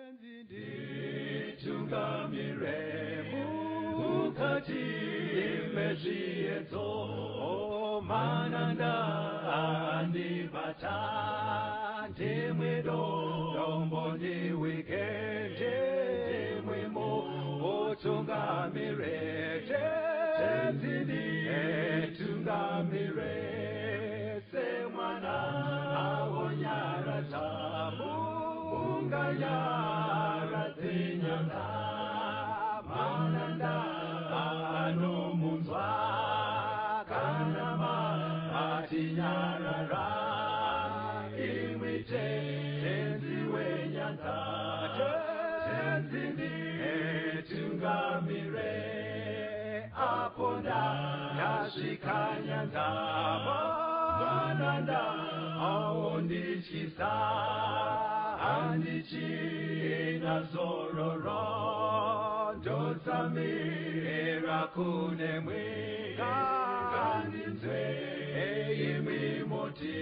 Nditungamire mukati mezviedzo, mananda andibata, ndimwe dombo ndiwike, ndimwe mutungamire, Tenzi nditungamire, semwana awonyaradza munganyaradze nyanga, mananda anomunzwa kana matinyarara, imwi Tenzi wenyanza, Tenzi nditungamire, apo ndasvika nyanza, mananda aondityisa, handichina zororo, ndotsamira kunemwi, ngandinzwe imwi moti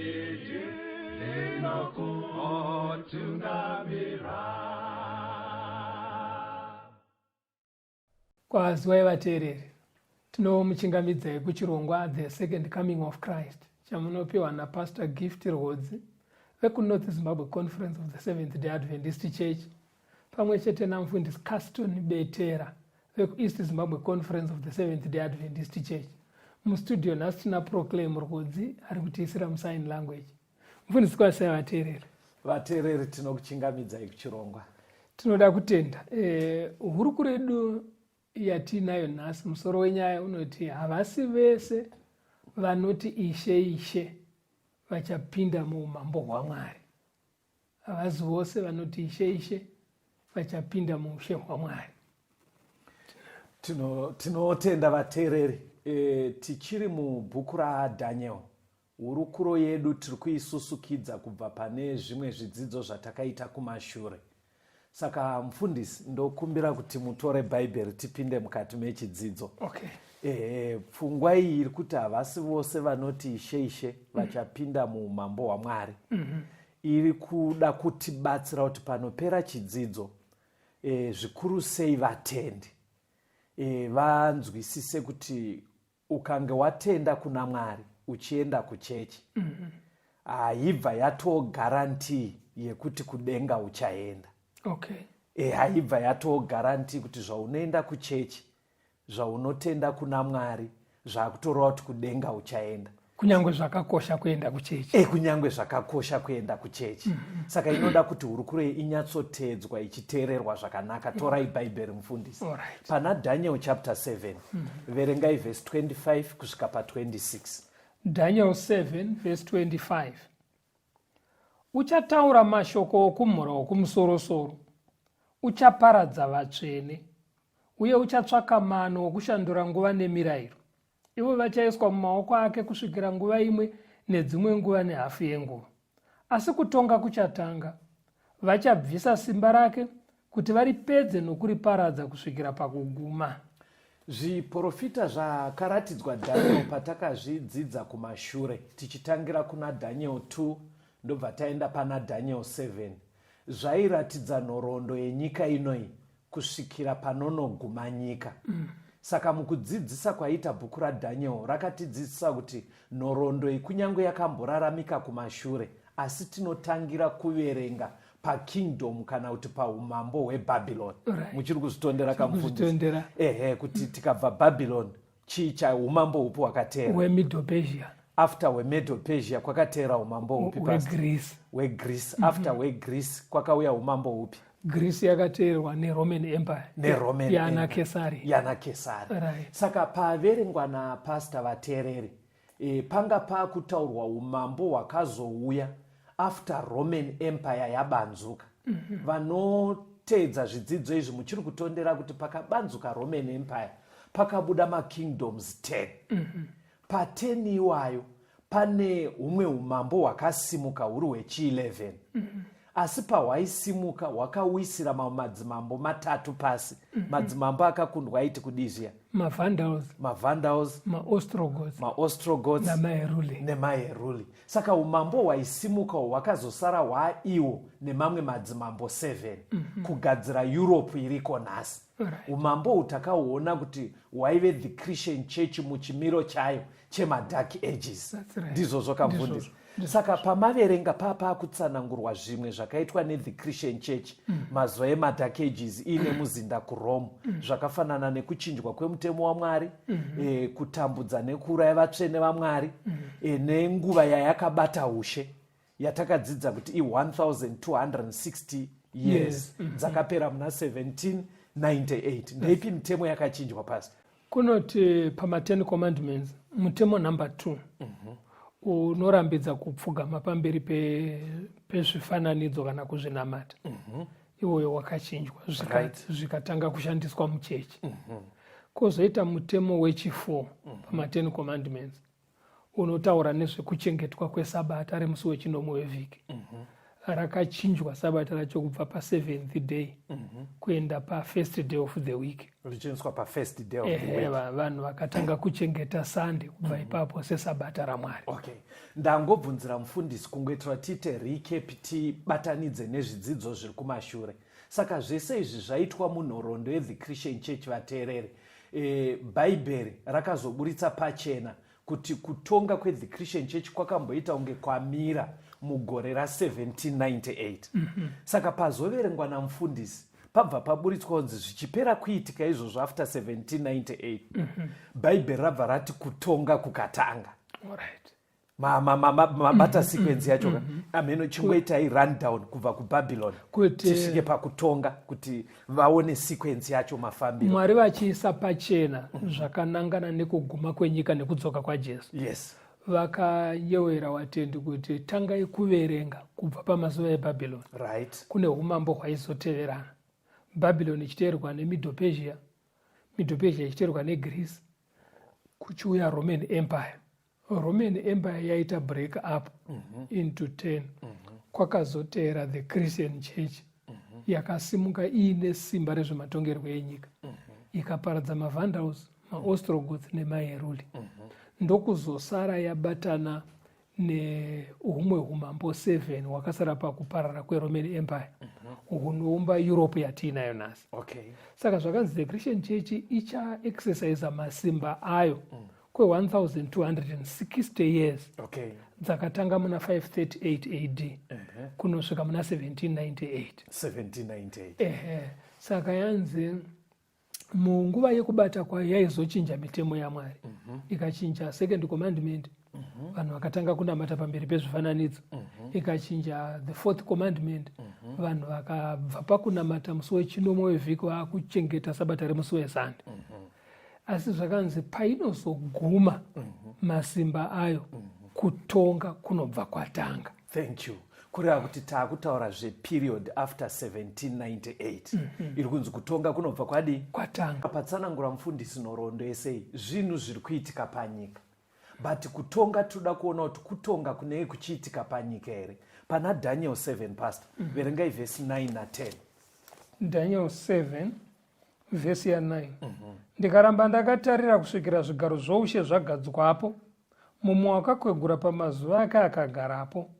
ndinokutungamira. Kwaziwai vateereri, tinomuchingamidzai kuchirongwa The Second Coming of Christ chamunopiwa naPastor Gift Rwodzi vekuNorth Zimbabwe Conference of the Seventh Day Adventist Church pamwe chete naMufundisi Caston Betera vekuEast Zimbabwe Conference of the Seventh Day Adventist Church. Mustudio nhasi tina Proclaim Rwodzi ari kutiisira musign language. Mufundisi, kwasai vateereri. Vateereri, tinokuchingamidzai kuchirongwa. Tinoda kutenda hurukuro yedu yatiinayo nhasi. Musoro wenyaya unoti havasi vese vanoti Ishe Ishe vachapinda muumambo hwaMwari. Havasi vose vanoti Ishe Ishe vachapinda muushe hwaMwari. Tinotenda vateereri. Tichiri mubhuku raDaniel. Hurukuro yedu tiri kuisusukidza kubva pane zvimwe zvidzidzo zvatakaita kumashure. Saka mufundisi, ndokumbira kuti mutore Bhaibheri tipinde mukati mechidzidzo. Okay. Pfungwa iyi iri kuti havasi vose vanoti Ishe Ishe vachapinda muumambo hwaMwari. Iri kuda kutibatsira kuti panopera chidzidzo, zvikuru sei vatendi, vanzwisise kuti ukange watenda kuna Mwari uchienda kuchechi, haibva yatoo guarantee yekuti kudenga uchaenda. Haibva yatoo guarantee kuti zvaunoenda kuchechi, zvaunotenda kuna Mwari, zvakutoreva kuti kudenga uchaenda. Kunyange zvakakosha kuenda kuchechi. Kunyange zvakakosha kuenda kuchechi. Saka inoda kuti hurukuro iyi inyatsotedzwa ichiteererwa zvakanaka. Torai Bhaibheri mufundisi. Pana Daniel chapter 7, verengai verse 25 kusvika pa26. Daniel 7 verse 25. Uchataura mashoko okumhura wokumusorosoro, uchaparadza vatsvene, uye uchatsvaka mano okushandura nguva nemirayiro. Ivo vachaiswa mumaoko ake kusvikira nguva imwe nedzimwe nguva nehafu yenguva. Asi kutonga kuchatanga. Vachabvisa simba rake kuti varipedze nokuriparadza kusvikira pakuguma. Zviporofita zvakaratidzwa Daniel patakazvidzidza kumashure, tichitangira kuna Daniel 2 ndobva taenda pana Daniel 7, zvairatidza nhoroondo yenyika inoyi kusvikira panonoguma nyika. Saka mukudzidzisa kwaiita bhuku raDaniel, rakatidzidzisa kuti nhoroondo iyi kunyange yakamboraramika kumashure, asi tinotangira kuverenga pakingdom kana kuti paumambo hweBhabhironi. Muchiri kuzvitondera kamufundisi? Kuzvitondera. Ehe, kuti tikabva Bhabhironi, chii cha umambo hupi hwakateera? HweMiddle Persia. After hweMiddle Persia kwakateera umambo hupi, Pastor? HweGreece. HweGreece. After hweGreece kwakauya umambo hupi? Greece yakateerwa neRoman Empire. NeRoman Yana Empire. Kesari. Yana Kesari. Saka paverengwa napastor vateereri, panga pakutaurwa umambo hwakazouya after Roman Empire yabanzuka. Vanoteedza zvidzidzo izvi muchiri kutondera kuti pakabanzuka Roman Empire pakabuda makingdoms 10. Pa10 iwayo pane humwe umambo hwakasimuka huri hwechi11. Asi pahwaisimuka hwakawisira mamwe madzimambo matatu pasi. Madzimambo akakundwa aiti kudii zviya? MaVandals, MaVandals, maOstrogoths, maOstrogoths namaHeruli. NemaHeruli. Saka umambo hwaisimuka hwakazosara hwaiwo nemamwe madzimambo 7 kugadzira Europe iriko nhasi. Umambo uhu takahuona kuti hwaive the Christian Church muchimiro chayo chemaDark Ages. That's right. Ndizvo zvakamufundisa. Saka pamaverenga paakutsanangurwa zvimwe zvakaitwa nethe Christian Church mazuva emaDark Ages iine muzinda kuRome, zvakafanana nekuchinjwa kwemutemo waMwari, kutambudza nekuuraya vatsvene vaMwari, nenguva yayakabata ushe yatakadzidza kuti i1260 years dzakapera muna 1798. Ndeipi mitemo yakachinjwa, Pastor? Kunoti pama10 Commandments, mutemo number 2 unorambidza kupfugama pamberi pezvifananidzo kana kuzvinamata. Iwoyo wakachinjwa, zvikatanga kushandiswa muchechi. Kwozoita mutemo wechi4 pama10 Commandments unotaura nezvekuchengetwa kwesabata remusi wechinomwe wevhiki. Rakachinjwa sabata racho kubva paseventh day kuenda pafirst day of the week. Richiiswa pafirst day of the week. Vanhu vakatanga kuchengeta Sunday kubva ipapo sesabata raMwari. Okay, ndangobvunzira mufundisi kungoitira tiite recap, tibatanidze nezvidzidzo zviri kumashure. Saka zvese izvi zvaitwa munhoroondo yethe Christian Church. Vateereri, Bhaibheri rakazoburitsa pachena kuti kutonga kwethe Christian Church kwakamboita kunge kwamira mugore ra1798. Saka pazoverengwa namufundisi pabva paburitswa kunzi zvichipera kuitika izvozvo after 1798, Bhaibheri rabva rati kutonga kukatanga. Mabata sequence yacho ka? Ameno chingoitai rundown kubva kuBabylon tisvike pakutonga kuti vaone sequence yacho, mafambiro. Mwari vachiisa pachena zvakanangana nekuguma kwenyika nekudzoka kwaJesu, vakayewera vatendi kuti tangai kuverenga kubva pamazuva eBhabhironi. Kune umambo hwaizoteverana, Bhabhironi ichiteerwa neMedo-Persia, Medo-Persia ichiteerwa neGreece, kuchiuya Roman Empire. Roman Empire yaita break up into 10, kwakazoteera the Christian Church yakasimuka iine simba rezvematongerwo enyika, ikaparadza maVandals, maOstrogoths nemaHeruli, ndokuzosara yabatana nehumwe umambo 7 hwakasara pakuparara kweRoman Empire, hunoumba Europe yatiinayo nhasi. Saka zvakanzi the Christian Church ichaexercisa masimba ayo kwe1260 years, dzakatanga muna 538 AD kunosvika muna 1798. 1798. Ehe. Saka yanzi munguva yekubata kwayo yaizochinja mitemo yaMwari, ikachinja second commandment, vanhu vakatanga kunamata pamberi pezvifananidzo, ikachinja the fourth commandment, vanhu vakabva pakunamata musi wechinomwe wevhiki vaakuchengeta sabata remusi weSunday. Asi zvakanzi painozoguma masimba ayo, kutonga kunobva kwatanga. Thank you. Kureva kuti taakutaura zveperiod after 1798 iri kunzi kutonga kunobva kwadii? Kwatanga. Patsanangura mufundisi nhoroondo yesei zvinhu zviri kuitika panyika, but kutonga toda kuona kuti kutonga kunenge kuchiitika panyika here. Pana Daniel 7, Pastor, verengai vhesi 9 na10. Daniel 7 vhesi ya9: "Ndikaramba ndakatarira kusvikira zvigaro zvoushe zvagadzwapo, mumwe wakakwegura pamazuva ake akagarapo.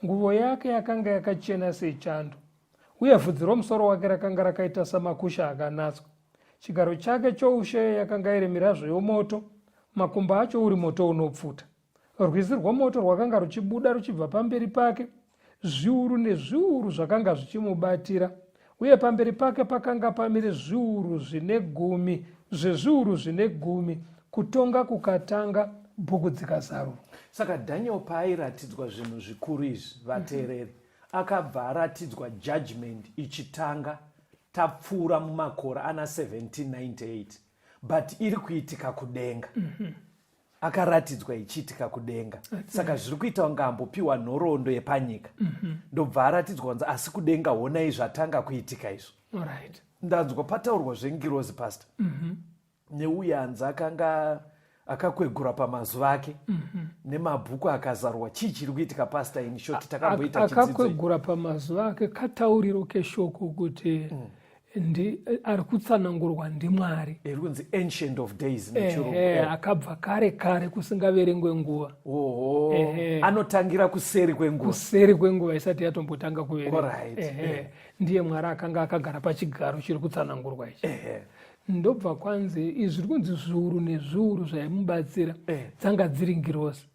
Nguvo yake yakanga yakachena sechando, uye vhudzi romusoro wake rakanga rakaita samakusha akanatswa. Chigaro chake choushe yakanga iri mirazvo yomoto, makumbo acho uri moto unopfuta. Rwizi rwomoto rwakanga ruchibuda ruchibva pamberi pake. Zviuru nezviuru zvakanga zvichimubatira, uye pamberi pake pakanga pamire zviuru zvine gumi zvezviuru zvine gumi. Kutonga kukatanga, bhuku dzikazarurwa." Saka Daniel paairatidzwa zvinhu zvikuru izvi, vateereri, akabva aratidzwa judgment ichitanga tapfuura mumakore ana 1798, but iri kuitika kudenga. Akaratidzwa ichiitika kudenga. Saka zviri kuita kunge ambopiwa nhoroondo yepanyika, ndobva aratidzwa kunzi asi kudenga honai zvatanga kuitika izvo. Ndanzwa pataurwa zvengirozi, Pastor, neuye hanzi akanga Akakwegura pamazuva ake nemabhuku akazarurwa. Chii chiri kuitika, pastor? In short, takamboita chidzidzo. Akakwegura pamazuva ake katauriro keshoko kuti ndi ari kutsanangurwa ndiMwari. Iri kunzi Ancient of Days nechirungu. Akabva kare kare kusingaverengwe nguva. Oho. Anotangira kuseri kwenguva. Kuseri kwenguva isati yatombotanga kuverengwa. Ndiye Mwari akanga akagara pachigaro chiri kutsanangurwa ichi. Ndobva kwanzi izvi zviri kunzi zviuru nezviuru zvaimubatsira dzanga dziri ngirozi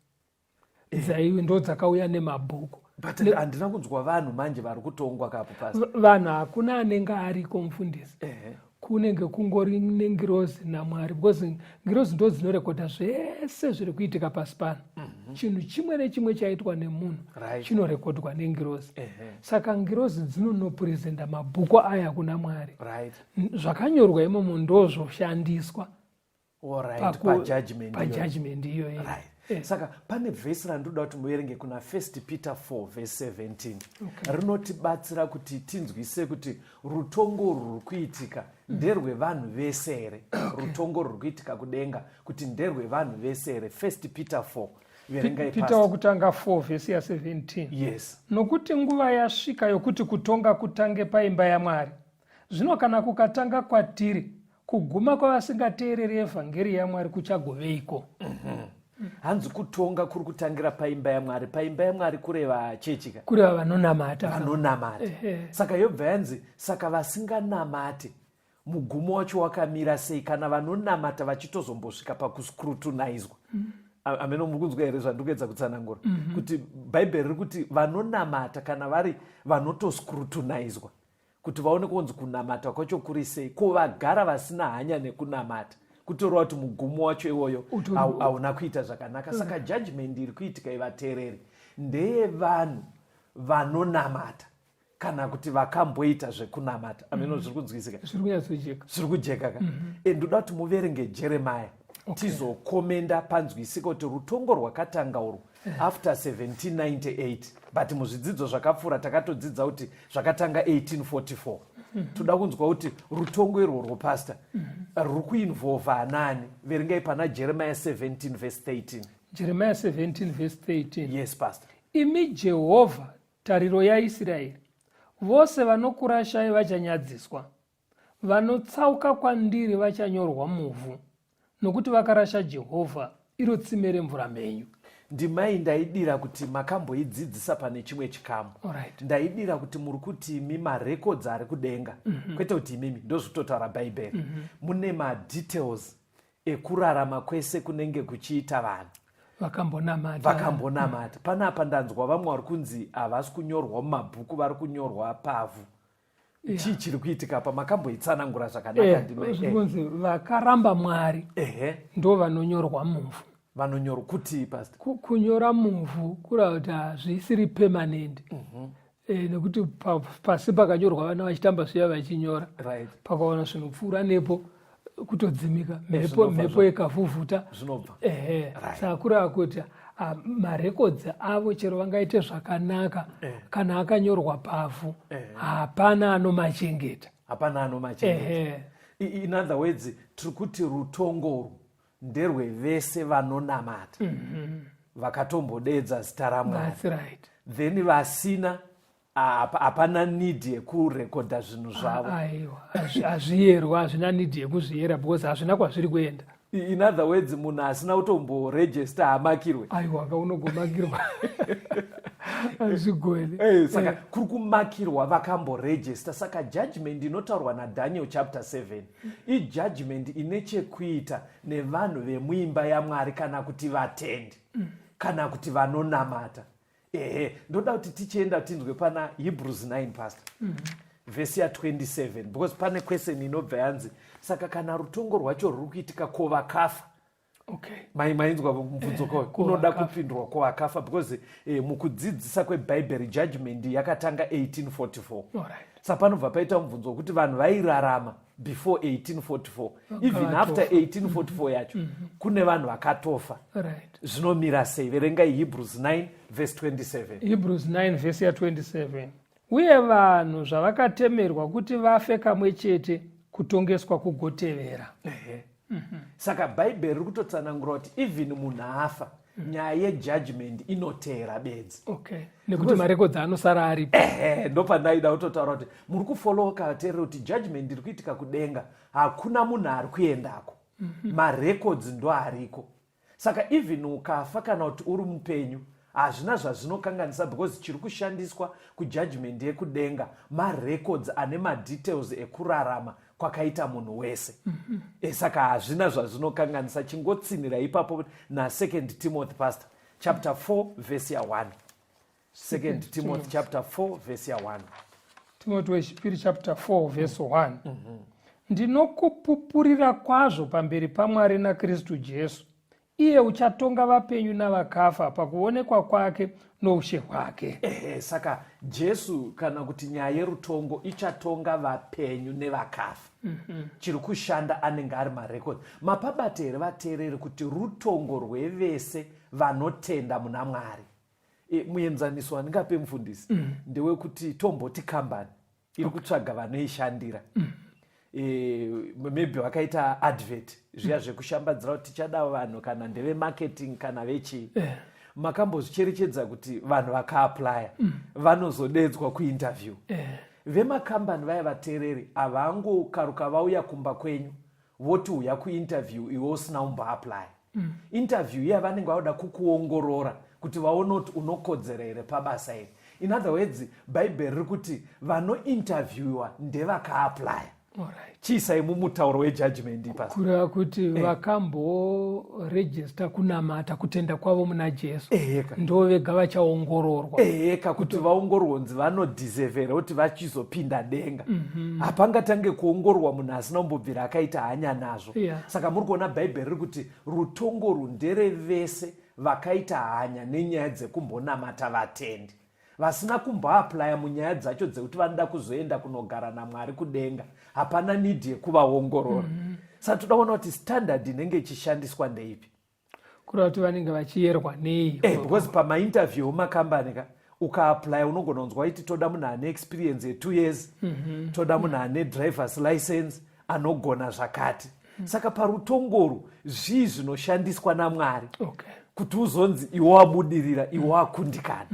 dzaiwe, ndo dzakauya nemabhuku. But handina kunzwa vanhu manje vari kutongwa kapo, pastor. Vanhu hakuna anenge ariko, mufundisi. Kunenge kungori nengirozi naMwari, because ngirozi ndo dzinorekodha zvese zviri kuitika pasi pano. Chinhu chimwe nechimwe chaitwa nemunhu chinorekodwa nengirozi. Saka ngirozi dzinonopresenta mabhuku aya kuna Mwari. Zvakanyorwa imomo ndozvoshandiswa pajudgment. Pajudgment iyoyo. Right. Saka pane vhesi randinoda kuti muverenge kuna 1 Peter 4 vhesi 17. Rinotibatsira kuti tinzwise kuti rutongo rwuri kuitika nderwevanhu vese here, rutongo rwuri kuitika kudenga kuti nderwevanhu vese here. 1 Peter 4, verengai. Peter wokutanga 4 vhesi ya17. Yes. Nokuti nguva yasvika yokuti kutonga kutange paimba yaMwari. Zvino kana kukatanga kwatiri, kuguma kwavasingateereri evhangeri yaMwari kuchagoveiko? Hanzi kutonga kuri kutangira paimba yaMwari. Paimba yaMwari kureva chechi ka? Kureva vanonamata. Vanonamata. Saka yobva yanzi, saka vasinganamate, mugumo wacho wakamira sei, kana vanonamata vachitozombosvika pakuscrutinizwa? Ameno muri kunzwa here zvandiri kuedza kutsanangura, kuti Bhaibheri riri kuti vanonamata kana vari vanotoscrutinizwa kuti vaone kunzi kunamata kwacho kuri sei? Ko vagara vasina hanya nekunamata, kutoreva kuti mugumo wacho iwoyo hauna kuita zvakanaka. Saka judgment iri kuitika, ivateereri, ndeyevanhu vanonamata kana kuti vakamboita zvekunamata. Ameno zviri kunzwisika? Zviri kunyatsojeka. Zviri kujeka ka? Ndoda kuti muverenge Jeremiah, tizokomenda panzwisika kuti rutongo rwakatanga urwu after 1798, but muzvidzidzo zvakapfuura takatodzidza kuti zvakatanga 1844. Toda kunzwa kuti rutongo irworwo, pastor, ruri kuinvolva anani. Verengai pana Jeremiah 17 verse 13. Jeremiah 17 verse 13. Yes, pastor. Imi Jehovha, tariro yaIsraeri, vose vanokurashai vachanyadziswa. Vanotsauka kwandiri vachanyorwa muvhu, nokuti vakarasha Jehovha, iro tsime remvura mhenyu. Ndimai ndaidira kuti makamboidzidzisa pane chimwe chikamu. Ndaidira kuti muri kuti imi marecords ari kudenga, kwete kuti imimi, ndozvitotaura Bhaibheri, mune madetails ekurarama kwese kunenge kuchiita vanhu vakambonamata. Vakambonamata. Panapa ndanzwa vamwe vari kunzi havasi kunyorwa mumabhuku, vari kunyorwa pavhu. Chii chiri kuitika pa? Makamboitsanangura zvakanaka. Ndimai. Zviri kunzi vakaramba Mwari ndo vanonyorwa muvhu. Vanonyorwa kuti, pastor? Kunyora muvhu kureva kuti hazvisiri permanent, nekuti pasi pakanyorwa vana vachitamba zviya vachinyora, pakaona zvinopfuura nepo kutodzimika, mhepo, Zvinobva mhepo ikavhuvhuta. Zvinobva. Ehe. Saka kureva kuti marekodzi avo, chero vangaite zvakanaka, kana akanyorwa pavhu, hapana anomachengeta. Hapana anomachengeta. Ehe. In other words, tiri kuti rutongo urwu nderwevese vanonamata, vakatombodedza zita raMwari. That's right. Then vasina, hapana need yekurekodha zvinhu zvavo. Aiwa, hazviyerwa, hazvina need yekuzviyera because hazvina kwazviri kuenda. In other words, munhu asina kutomborejista haamakirwe. Aiwa, kaunogomakirwa hazvigoni. Saka kuri kumakirwa vakamborejista. Saka judgment inotaurwa naDaniel chapter 7 ijudgment ine chekuita nevanhu vemuimba yaMwari, kana kuti vatendi, kana kuti vanonamata. Ehe, ndoda kuti tichienda tinzwe pana Hebrews 9, pastor, vhesi ya27, because pane question inobva yanzi, saka kana rutongo rwacho ruri kuitika, ko vakafa? Mainzwa mubvunzo ko Ko unoda vakafa. Kupindurwa, ko vakafa? Because mukudzidzisa kwebhaibheri, judgment yakatanga 1844. Saka panobva paita mubvunzo wekuti vanhu vairarama before 1844, even after 1844 yacho, kune vanhu vakatofa. Zvinomira sei? Verengai Hebrews 9 verse 27. Hebrews 9 vhesi ya27: Uye vanhu zvavakatemerwa kuti vafe kamwe chete, kutongeswa kugotevera. Ehe. Saka Bhaibheri riri kutotsanangura kuti even munhu afa, nyaya yejudgment inoteera bedzi. Okay, nekuti marekodzi anosara aripo. Ehe, ndopandaida kutotaura kuti muri kufoloka, vateereri, kuti judgment iri kuitika kudenga, hakuna munhu ari kuendako. Marekodzi ndo ariko. Saka even ukafa kana kuti uri mupenyu, hazvina zvazvinokanganisa, because chiri kushandiswa kujudgment yekudenga marecords ane madetails ekurarama kwakaita munhu wese. Saka hazvina zvazvinokanganisa. Chingotsinhira ipapo naSecond Timothy, pastor, chapter 4 verse ya1. Second Timothy chapter 4 verse ya1. Timothy wechipiri chapter 4 verse 1. Ndinokupupurira kwazvo pamberi paMwari naKristu Jesu, iye uchatonga vapenyu navakafa pakuonekwa kwake noushe hwake. Ehe, saka Jesu, kana kuti nyaya yerutongo, ichatonga vapenyu nevakafa. Chiri kushanda anenge ari marekodzi. Mapabata here, vateereri, kuti rutongo rwevese vanotenda muna Mwari? Muenzaniso wandingape, mufundisi, ndewekuti tomboti kambani iri kutsvaga vanoishandira. Maybe vakaita advert zviya zvekushambadzira kuti tichada vanhu, kana ndevemarketing kana vechii. Makambozvicherechedza kuti vanhu vakaapplya vanozodedzwa kuinterview? Vemakambani vaya, vateereri, havangokaruka vauya kumba kwenyu voti uya kuinterview iwe usina kumboapplya. Interview iya vanenge vauda kukuongorora kuti vaone kuti unokodzera here pabasa iri. In other words, Bhaibheri riri kuti vanointerviewiwa ndevakaapplya. Chiisai mumutauro wejudgment ipasi. Kureva kuti vakamborejista kunamata, kutenda kwavo muna Jesu, ndo vega vachaongororwa. Eheka, kuti vaongororwe kunzi vanodeservera kuti vachizopinda denga. Hapangatange kuongororwa munhu asina kumbobvira akaita hanya nazvo. Saka muri kuona Bhaibheri riri kuti rutongo runderevese vakaita hanya nenyaya dzekumbonamata, vatendi. Vasina kumboaplya munyaya dzacho dzekuti vanoda kuzoenda kunogara naMwari kudenga, hapana need yekuvaongorora. Saka toda kuona kuti standard inenge ichishandiswa ndeipi. Kureva kuti vanenge vachiyerwa nei? Because pamainterview emakambani ka, ukaaplya unogona kunzwa iti toda munhu ane experience ye2 years, toda munhu ane drivers license, anogona zvakati. Saka parutongoru zvii zvinoshandiswa naMwari kuti uzonzi iwe wabudirira, iwe wakundikana?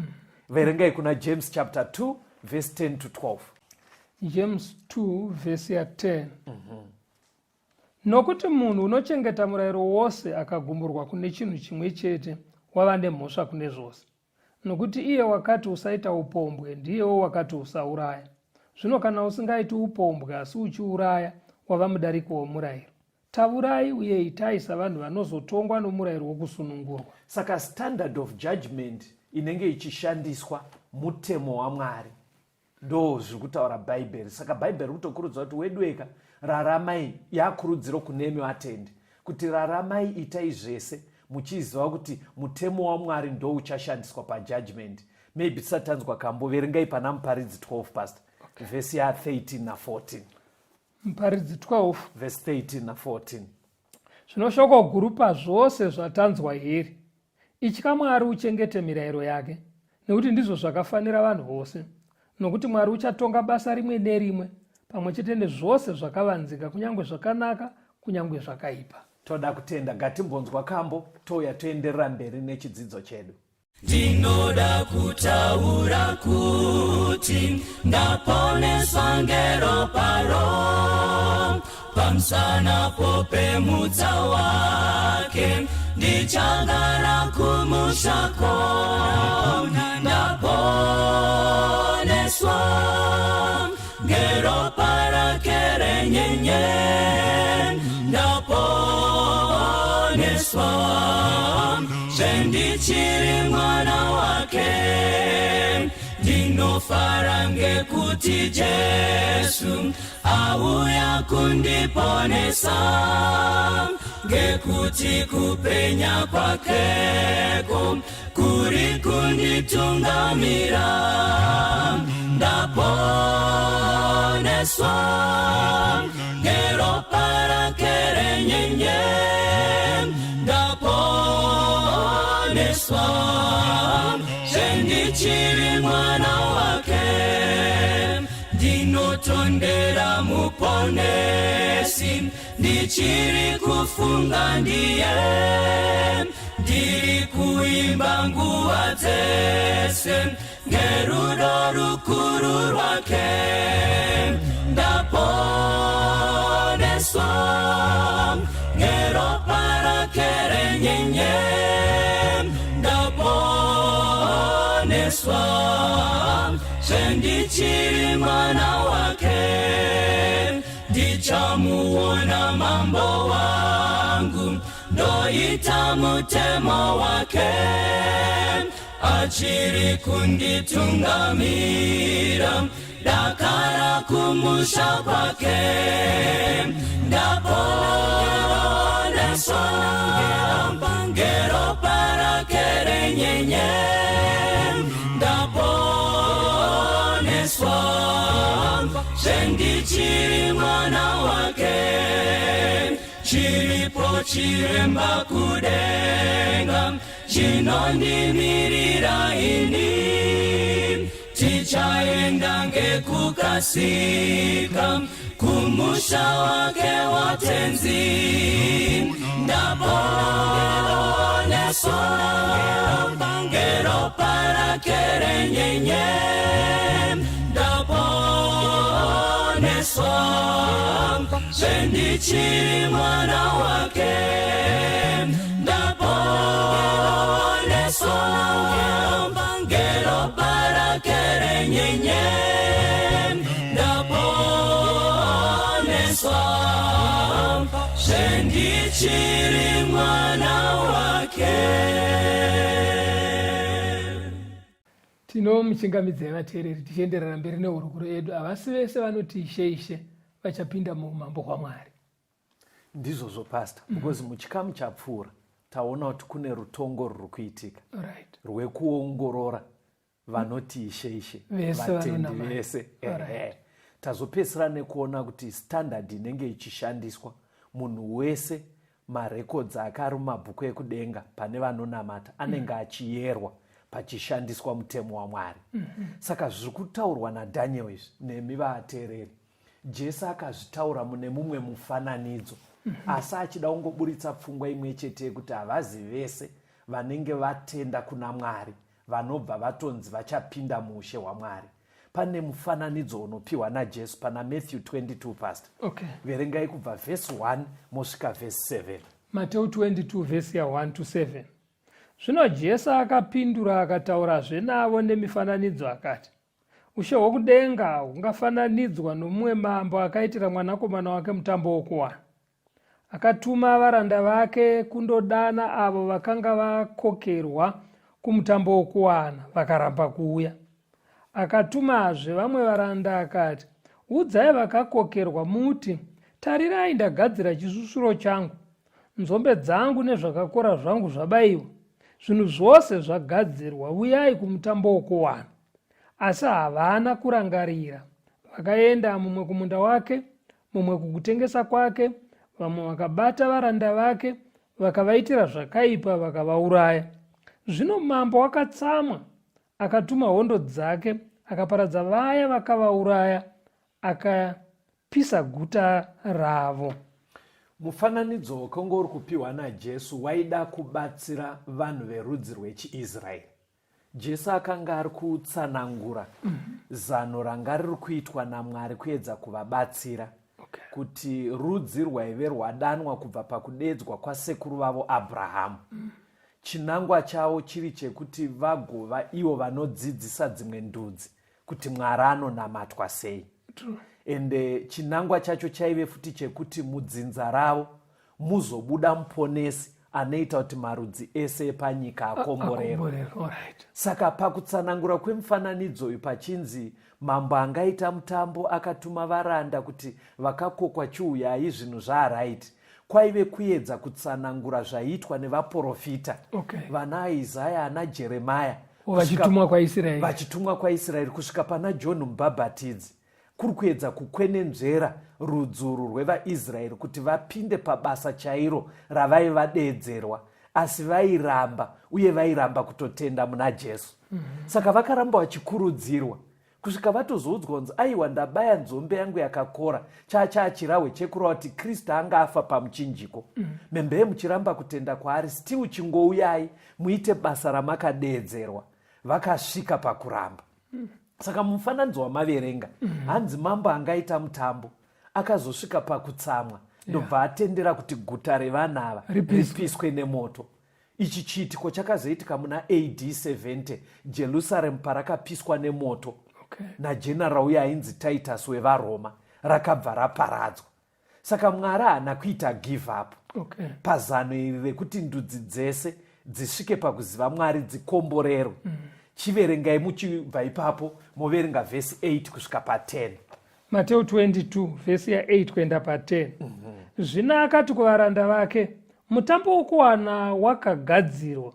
Verengai kuna James chapter 2 verse 10 to 12. James 2 vhesi ya10. Nokuti munhu unochengeta murayiro wose akagumburwa kune chinhu chimwe chete, wava nemhosva kune zvose. Nokuti iye wakati, "Usaita upombwe," ndiyewo wakati, "Usauraya." Zvino kana usingaiti upombwe asi uchiuraya, wava mudariko womurayiro. Tavurai uye itai savanhu vanozotongwa nomurayiro wokusunungurwa. Saka standard of judgment inenge ichishandiswa mutemo waMwari, ndo zviri kutaura Bhaibheri. Saka Bhaibheri rikutokurudzira kuti wedweka raramai, yakurudziro kunemi vatendi kuti raramai, itai zvese muchiziva kuti mutemo waMwari ndo uchashandiswa pajudgment. Maybe tisati tanzwa kambo, verengai pana Muparidzi 12, pastor, vhesi ya13 na14. Muparidzi 12 vhesi 13 na14. Zvino shoko guru pazvose zvatanzwa here: Itya Mwari uchengete mirayiro yake, nekuti ndizvo zvakafanira vanhu vose. Nokuti Mwari uchatonga basa rimwe nerimwe pamwe chete nezvose zvakavanzika, kunyange zvakanaka, kunyange zvakaipa. Toda kutenda. Ngatimbonzwa kambo, touya toenderera mberi nechidzidzo chedu. Ndinoda kutaura kuti ndaponeswa ngeroparo, pamusana popemutsa wake ndichagara kumushako. Ndaponeswa ngeropa rake renyenye, ndaponeswa zvendichiri mwana wake. Ndinofara ngekuti Jesu auya kundiponesa, ngekuti kupenya kwakeko kuri kunditungamira. Ndaponeswa ngeropa rake renyenye, ndaponeswa zvendichiri mwana wake. Ndinotondera Muponesi. Ndichiri kufunga ndiye, ndiri kuimba nguva dzese ngerudo rukuru rwake. Ndaponeswa ngeropa rake renyenye, ndaponeswa zvendichiri mwana wake. Ndichamuona mambo wangu, ndoita mutemo wake, achiri kunditungamira dakara kumusha kwake. Ndaponeswa ngeropa rake renyenye, ndaponeswa zvendichiri mwana wake. Chiripo chiremba kudenga chinondimirira ini, tichaenda ngekukasika kumusha wake watenzi. Ndaponeswa ngeropa rake renyenye, ndaponeswa zvendichiri mwana wake. Ndaponeswa ngeropa rake renyenye, ndaponeswa zvendichiri mwana wake. Tinomuchingamidzai vateereri tichienderera mberi nehurukuro yedu. Havasi vese vanoti Ishe, Ishe vachapinda muumambo hwaMwari. Ndizvozvo, Pastor, because muchikamu chapfuura taona kuti kune rutongo ruri kuitika rwekuongorora vanoti Ishe, Ishe, vese vatendi vanonamata. Vese. Ehe. Tazopedzisira nekuona kuti standard inenge ichishandiswa, munhu wese marekodzi ake ari mumabhuku ekudenga pane vanonamata anenge achiyerwa pachishandiswa mutemo waMwari. Saka zviri kutaurwa naDaniel izvi, nemi vateereri, Jesu akazvitaura mune mumwe mufananidzo, asi achida kungoburitsa pfungwa imwe chete yekuti havazi vese vanenge vatenda kuna Mwari vanobva vatonzi vachapinda muushe hwaMwari. Pane mufananidzo unopiwa naJesu pana Matthew 22, Pastor. Verengai kubva vhesi 1 mosvika vhesi 7. Mateu 22 vhesi ya1 to 7. Zvino Jesu akapindura akataurazve navo nemifananidzo akati, Ushe hwokudenga hungafananidzwa nomumwe mambo akaitira mwanakomana wake mutambo wokuwana. Akatuma varanda vake kundodana avo vakanga vakokerwa kumutambo wokuwana, vakaramba kuuya. Akatumazve vamwe varanda akati, Udzai vakakokerwa muti, Tarirai, ndagadzira chisvusvuro changu, nzombe dzangu nezvakakora zvangu zvabayiwa, zvinhu zvose zvagadzirwa, uyai kumutambo wokuwana. Asi havana kurangarira, vakaenda mumwe kumunda wake, mumwe kukutengesa kwake, vamwe vakabata varanda vake, vakavaitira zvakaipa, vakavauraya. Zvino mambo akatsamwa, akatuma hondo dzake, akaparadza vaya vakavauraya, akapisa guta ravo. Mufananidzo wakanga uri kupiwa naJesu waida kubatsira vanhu verudzi rwechiIsraeri. Jesu akanga ari kutsanangura zano ranga riri kuitwa naMwari kuedza kuvabatsira kuti rudzi rwaive rwadanwa kubva pakudedzwa kwasekuru vavo Abrahamu, chinangwa chavo chiri chekuti vagova ivo vanodzidzisa dzimwe ndudzi kuti Mwari anonamatwa sei. Ende chinangwa chacho chaive futi chekuti mudzinza ravo muzobuda muponesi anoita kuti marudzi ese epanyika akomborerwe. Akomborerwe, alright. Saka pakutsanangura kwemufananidzo uyu pachinzi mambo angaita mutambo akatuma varanda kuti vakakokwa chiuyai zvinhu zvaaright, kwaive kuedza kutsanangura zvaiitwa nevaprofita vana Isaya ana Jeremaya vachitumwa kwaIsraeri, vachitumwa kwaIsraeri kusvika pana John Mubhabhatidzi, kuri kuedza kukwenenzvera rudzuru rwevaIsraeri kuti vapinde pabasa chairo ravaivadeedzerwa, asi vairamba uye vairamba kutotenda muna Jesu. Saka vakaramba vachikurudzirwa. Kusvika vatozoudzwa kunzi aiwa ndabaya nzombe yangu yakakora chaa chirahwe chekureva kuti Kristu anga afa pamuchinjiko. Membee muchiramba kutenda kwaari still chingouyai muite basa ramakadeedzerwa. Vakasvika pakuramba. Saka mufananidzo wamaverenga hanzi mambo angaita mutambo akazosvika pakutsamwa ndobva atendera kuti guta revanhu ava ripiswe nemoto. Ichi chiitiko chakazoitika muna AD 70 Jerusaremu parakapiswa nemoto nageneral uye ainzi Titus wevaRoma rakabva raparadzwa. Saka Mwari haana kuita give up pazano iri rekuti ndudzi dzese dzisvike pakuziva Mwari dzikomborerwe. Chiverengai muchibva ipapo moverenga vhesi 8 kusvika pa10. Mateo 22 vhesi ya8 kuenda pa10. Zvino akati kuvaranda vake, mutambo wokuwana wakagadzirwa,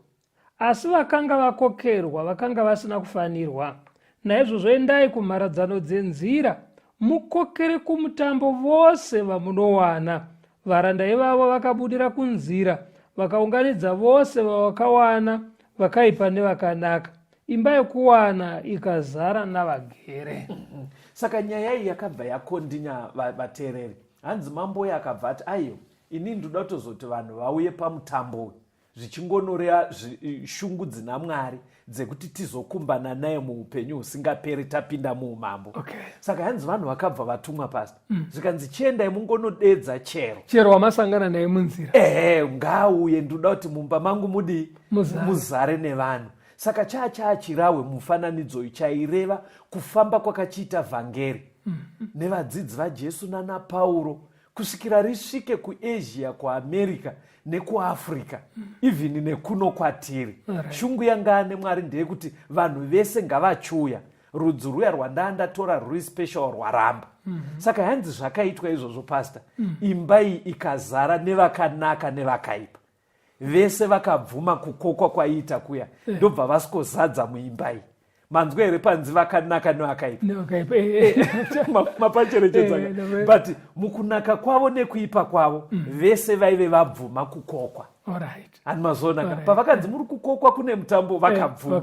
asi vakanga vakokerwa vakanga vasina kufanirwa. Naizvozvo endai kumharadzano dzenzira, mukokere kumutambo vose vamunowana. Varanda ivavo vakabudira kunzira, vakaunganidza vose vavakawana, vakaipa nevakanaka. Imba yekuwana ikazara navagere. Saka nyaya iyi yakabva yakondinya vateereri. Hanzi mambo uye akabva ati aiyo ini ndoda kutozoti vanhu vauye pamutambo uyu zvichingonorea shungu dzina Mwari dzekuti tizokumbana naye muupenyu husingaperi tapinda muumambo. Saka hanzi vanhu vakabva vatumwa pasi zvikanzi chiendai mungonodedza chero chero wamasangana naye munzira. Ehe, ngaauye ndoda kuti mumba mangu mudii muzare nevanhu. Saka chaa chirahwe mufananidzo uyu chaireva kufamba kwakachiita vhangeri nevadzidzi vaJesu nana Pauro kusvikira risvike kuAsia, kuAmerica nekuAfrica, even nekuno kwatiri. Shungu yanga ane Mwari ndeyekuti vanhu vese ngavachiuya. Rudzi rwuya rwandaa ndatora rwuri special rwaramba. Saka hanzi zvakaitwa izvozvo pastor, imba iyi ikazara nevakanaka nevakaipa. Vese vakabvuma kukokwa kwaiita kuya ndobva vasikozadza muimba iyi. Manzwa here panzi vakanaka nevakaipa? Mapacherechedza. But mukunaka kwavo nekuipa kwavo vese vaive vabvuma kukokwa. Hani mazoona ka pavakanzi muri kukokwa kune mutambo vakabvuma.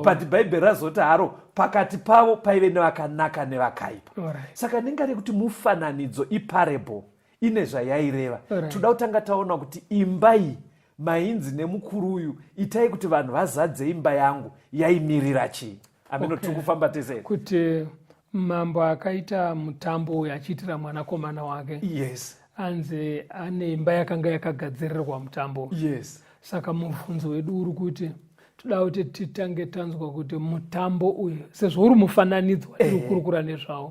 But Bhaibheri razoti haro pakati pavo paive nevakanaka nevakaipa. Saka ndingade kuti mufananidzo iparable ine zvayaireva. Toda kutanga taona kuti imba iyi mainzi nemukuru uyu itai kuti vanhu vazadze imba yangu yaimirira chii. Ameno tiri kufamba tese. Kuti mambo akaita mutambo uyu achiitira mwanakomana wake. Yes. Anzi ane imba yakanga yakagadzirirwa mutambo. Yes. Saka mubvunzo wedu uri kuti toda kuti titange tanzwa kuti mutambo uyu sezvo uri mufananidzo watiri kukurukura nezvawo,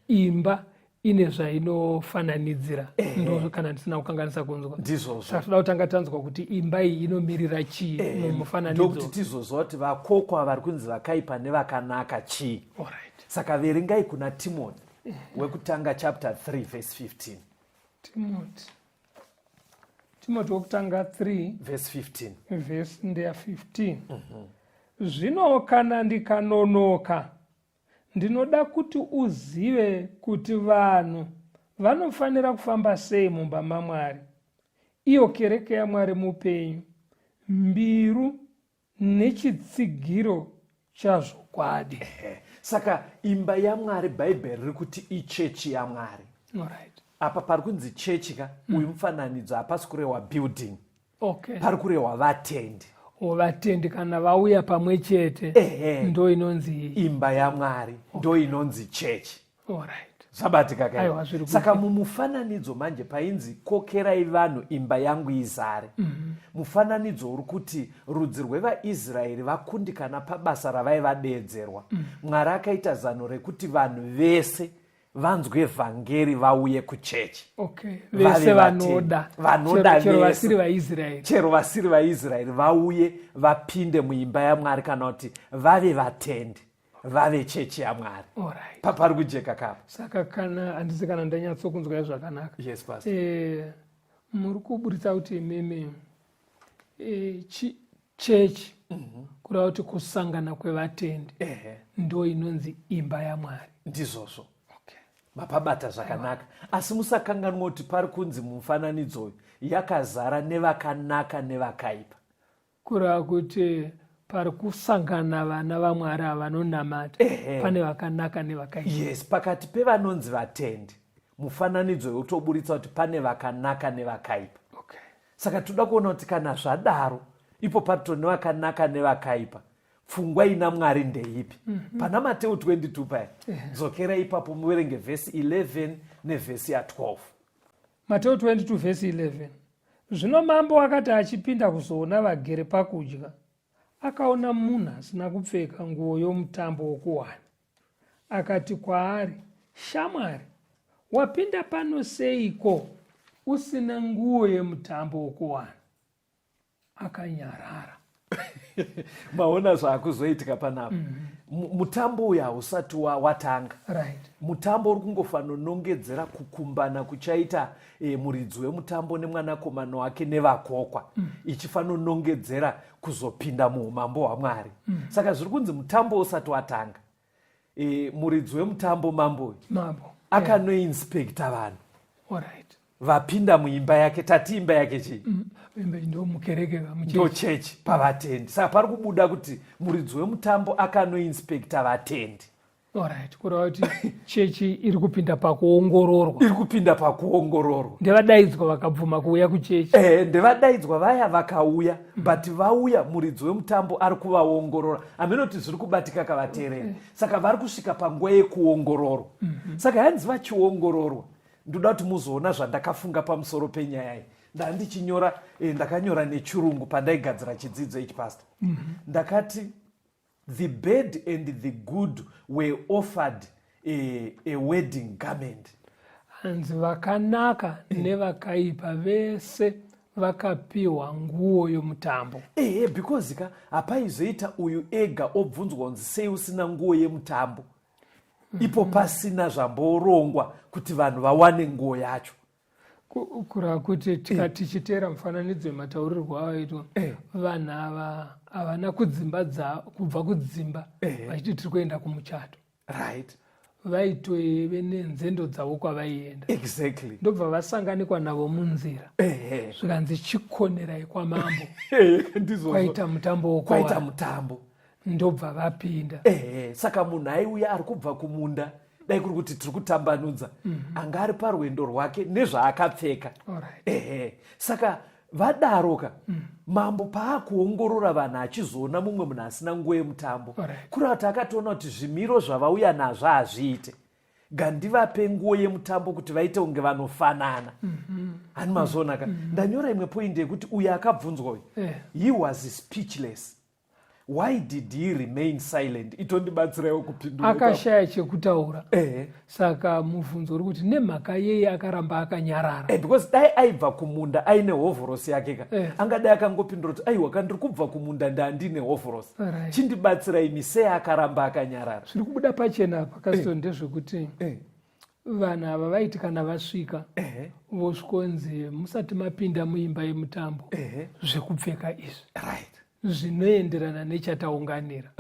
imba ine zvainofananidzira ndo kana ndisina kukanganisa kunzwa. Ndizvozvo. Saka toda kutanga tanzwa kuti imba iyi inomirira chii mumufananidzo. Ndokuti tizozwa kuti vakokwa vari kunzi vakaipa nevakanaka chii. Saka verengai kuna Timothy wekutanga chapter 3 verse 15. Timothy wekutanga 3 verse 15. Verse ndeya 15. Zvino kana ndikanonoka, ndinoda kuti uzive kuti vanhu vanofanira kufamba sei mumba maMwari, iyo kereke yaMwari mupenyu, mbiru nechitsigiro chazvokwadi. Saka imba yaMwari Bhaibheri riri kuti ichechi yaMwari. Apa pari kunzi chechi ka, uyu mufananidzo hapasi kurehwa building. Pari kurehwa vatendi. Vatendi kana vauya pamwe chete ndo inonzi imba yaMwari, ndo inonzi chechi. Zvabatika kai. Saka mumufananidzo manje painzi kokerai vanhu imba yangu izare. Mufananidzo uri kuti rudzi rwevaIsraeri vakundikana pabasa ravaivadeedzerwa. Mwari akaita zano rekuti vanhu vese vanzwe vhangeri vauye kuchechi. Vese vanoda. Vanoda chero vasiri vaIsraeri. Chero vasiri vaIsraeri vauye vapinde muimba yaMwari kana kuti vave vatendi. Vave chechi yaMwari. Pari kujeka kapa. Saka kana handisi kana ndanyatsokunzwai zvakanaka. Yes, pastor. Muri kuburitsa kuti imimi chechi kureva kuti kusangana kwevatendi ndo inonzi imba yaMwari. Ndizvozvo. Mapabata zvakanaka. Asi musakanganwa kuti pari kunzi mumufananidzo uyu yakazara nevakanaka nevakaipa. Kureva kuti Pari kusangana vana vaMwari ava vanonamata, pane vakanaka nevakaipa. Yes, pakati pevanonzi vatendi, mufananidzo wekutoburitsa kuti pane vakanaka nevakaipa. Saka toda kuona kuti kana zvadaro, ipo pato nevakanaka nevakaipa, pfungwa ina Mwari ndeipi? Pana Mateu 22 paya, dzokera ipapo muverenge vhesi 11 nevhesi ya12. Mateu 22 vhesi 11. Zvino mambo akati achipinda kuzoona vagere pakudya, akaona munhu asina kupfeka nguo yomutambo wokuwana. Akati kwaari, Shamwari, wapinda pano seiko usina nguo yemutambo wokuwana? Akanyarara. Maona zvaakuzoitika panapa? Mutambo uyu hausati watanga. Mutambo uri kungofanonongedzera kukumbana kuchaita muridzi wemutambo nemwanakomana wake nevakokwa, ichifanonongedzera kuzopinda muumambo hwaMwari. Saka zviri kunzi mutambo usati watanga, muridzi wemutambo, mambo uyu, mambo akanoinspekta vanhu vapinda muimba yake. Tati imba yake chii? Imba ndo mukereke. Ndo chechi, pavatendi. Saka pari kubuda kuti muridzi wemutambo akanoinspekta vatendi. Alright, kureva kuti chechi iri kupinda pakuongororwa. Iri kupinda pakuongororwa. Ndevadaidzwa vakabvuma kuuya kuchechi. Ndevadaidzwa vaya vakauya, but vauya, muridzi wemutambo ari kuvaongorora. Haminoti zviri kubatika kavateereri? Saka vari kusvika panguva yekuongororwa. Saka hanzi vachiongororwa, ndoda kuti muzoona zvandakafunga pamusoro penyaya iyi. Ndandichinyora, ndakanyora nechirungu pandaigadzira chidzidzo ichi, pastor. Ndakati the bad and the good were offered a wedding garment. Hanzi vakanaka nevakaipa vese vakapiwa nguo yomutambo. Ehe, because ka hapaizoita uyu ega obvunzwa kunzi sei usina nguo yemutambo, ipo pasina zvamborongwa kuti vanhu vawane nguo yacho. Kureva kuti tichiteera mufananidzo wemataurirwo awaitwa, vanhu ava havana kudzimba kubva kudzimba vachiti tiri kuenda kumuchato. Vaitove nenzendo dzavo kwavaienda. Ndobva vasanganikwa navo munzira, zvikanzi chikonerai kwamambo. Ndizvozvo. Kwaita mutambo kwaita wokuwana. Mutambo. Ndobva vapinda. Ehe, saka munhu aiuya ari kubva kumunda, dai kuri kuti tiri kutambanudza, anga ari parwendo rwake nezvaakapfeka. Ehe, saka vadaroka, mambo paakuongorora vanhu achizoona mumwe munhu asina nguo yemutambo, kureva kuti akatoona kuti zvimiro zvavauya nazvo hazviite, gandivape nguo yemutambo kuti vaite kunge vanofanana. Hani mazoona ka? Ndanyora imwe point yekuti uyu akabvunzwa uyu, he was speechless. Why did he remain silent? Itondibatsiraiwo kupindura ipapo. Akashaya chekutaura. Saka mubvunzo uri kuti nemhaka yei akaramba akanyarara? Because dai aibva kumunda aine hovhorosi yake ka, angadai akangopindura kuti aiwa ka, ndiri kubva kumunda, ndandine hovhorosi. Chindibatsirai imi. Sei akaramba akanyarara? Zviri kubuda pachena apa, Caston, ndezvekuti vanhu ava vaiti kana vasvika, vosvikonzi musati mapinda muimba yemutambo, zvekupfeka izvi zvinoenderana nechataunganira.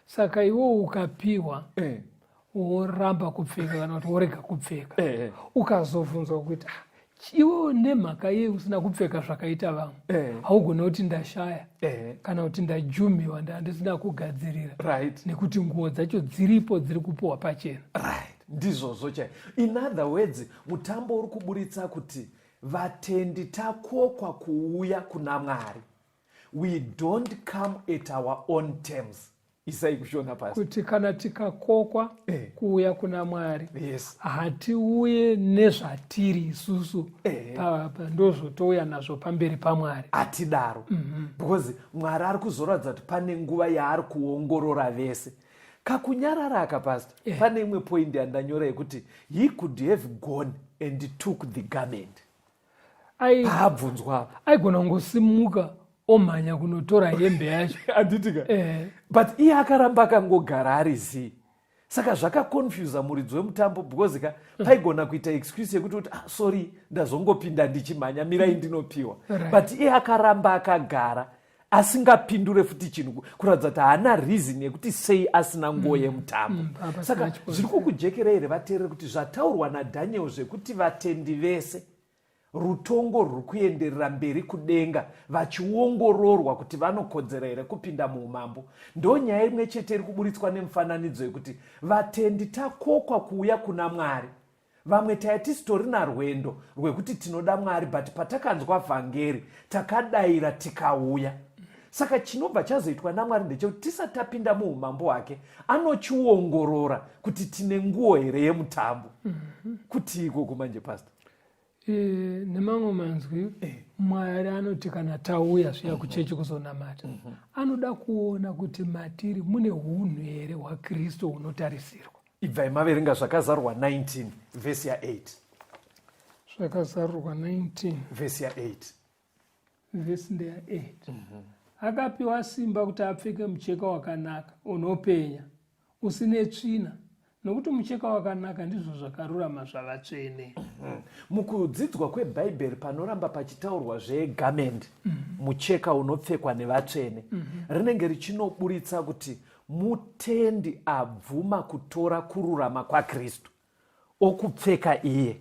Saka iwo ukapiwa, woramba kupfeka kana kuti worega kupfeka, ukazobvunzwa kuti, "Ah, iwewo nemhaka yei usina kupfeka zvakaita vamwe?" Haugoni kuti ndashaya kana kuti ndajumiwa, ndandisina kugadzirira, nekuti nguo dzacho dziripo, dziri kupiwa pachena. Right, ndizvozvo chai. In other words, mutambo uri kuburitsa kuti vatendi takokwa kuuya kuna Mwari. We don't come at our own terms. Isai kushona pasi. Kuti kana tikakokwa kuuya kuna Mwari, hatiuye nezvatiri isusu. Ndozvotouya nazvo pamberi paMwari. Hatidaro, because Mwari ari kuzoratidza kuti pane nguva yaari kuongorora vese. Kakunyarara aka, pastor, pane imwe point yandanyora yekuti he could have gone and took the garment paabvunzwa apa. Aigona kungosimuka omhanya kunotora hembe yacho. Handitika? But iye akaramba akangogara ari zii. Saka zvakaconfusa muridzi wemutambo, because ka paigona kuita excuse yekuti kuti, ah, sorry, ndazongopinda ndichimhanya, mirai ndinopiwa. But iye akaramba akagara asingapindure futi chinhu, kuratidza kuti haana reason yekuti sei asina nguo yemutambo. Pasina Saka chikonzero. zviri kukujekerei here, vateereri, kuti zvataurwa naDhaniel zvekuti vatendi vese Rutongo rwuri kuenderera mberi kudenga vachiongororwa kuti vanokodzera here kupinda muumambo. Ndonyaya imwe chete iri kuburitswa nemufananidzo yekuti vatendi takokwa kuuya kuna Mwari. Vamwe taya tisitorina rwendo rwekuti tinoda Mwari but patakanzwa vhangeri takadaira tikauya. Saka chinobva chazoitwa naMwari ndechekuti tisati tapinda muumambo hwake anochiongorora kuti tine nguo here yemutambo. Kuti ikoko manje pastor. Nemamwe manzwi Mwari anoti kana tauya zviya kuchechi kuzonamata, anoda kuona kuti matiri mune hunhu here hwaKristu hunotarisirwa. Ibvai maverenga Zvakazarurwa 19 vhesi ya8. Zvakazarurwa 19 vhesi ya8. Vhesi ndeya8. Akapiwa simba kuti apfeke mucheka wakanaka unopenya usine tsvina, nokuti mucheka wakanaka ndizvo zvakarurama zvavatsvene. Mukudzidzwa kweBhaibheri panoramba pachitaurwa zvegarment, mucheka unopfekwa nevatsvene, rinenge richinoburitsa kuti mutendi abvuma kutora kururama kwaKristu okupfeka iye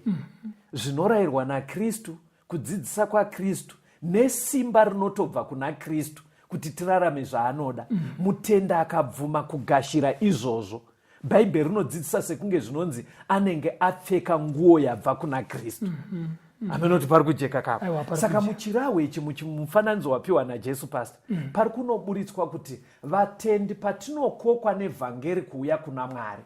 zvinorayirwa naKristu, kudzidzisa kwaKristu nesimba rinotobva kuna Kristu kuti tirarame zvaanoda. Mutendi akabvuma kugashira izvozvo, Bhaibheri rinodzidzisa sekunge zvinonzi anenge apfeka nguo yabva kuna Kristu. Amenoti pari kujeka kapo. Saka muchirahwe ichi, mufananidzo wapiwa naJesu pastor, pari kunoburitswa kuti vatendi patinokokwa nevhangeri kuuya kuna Mwari,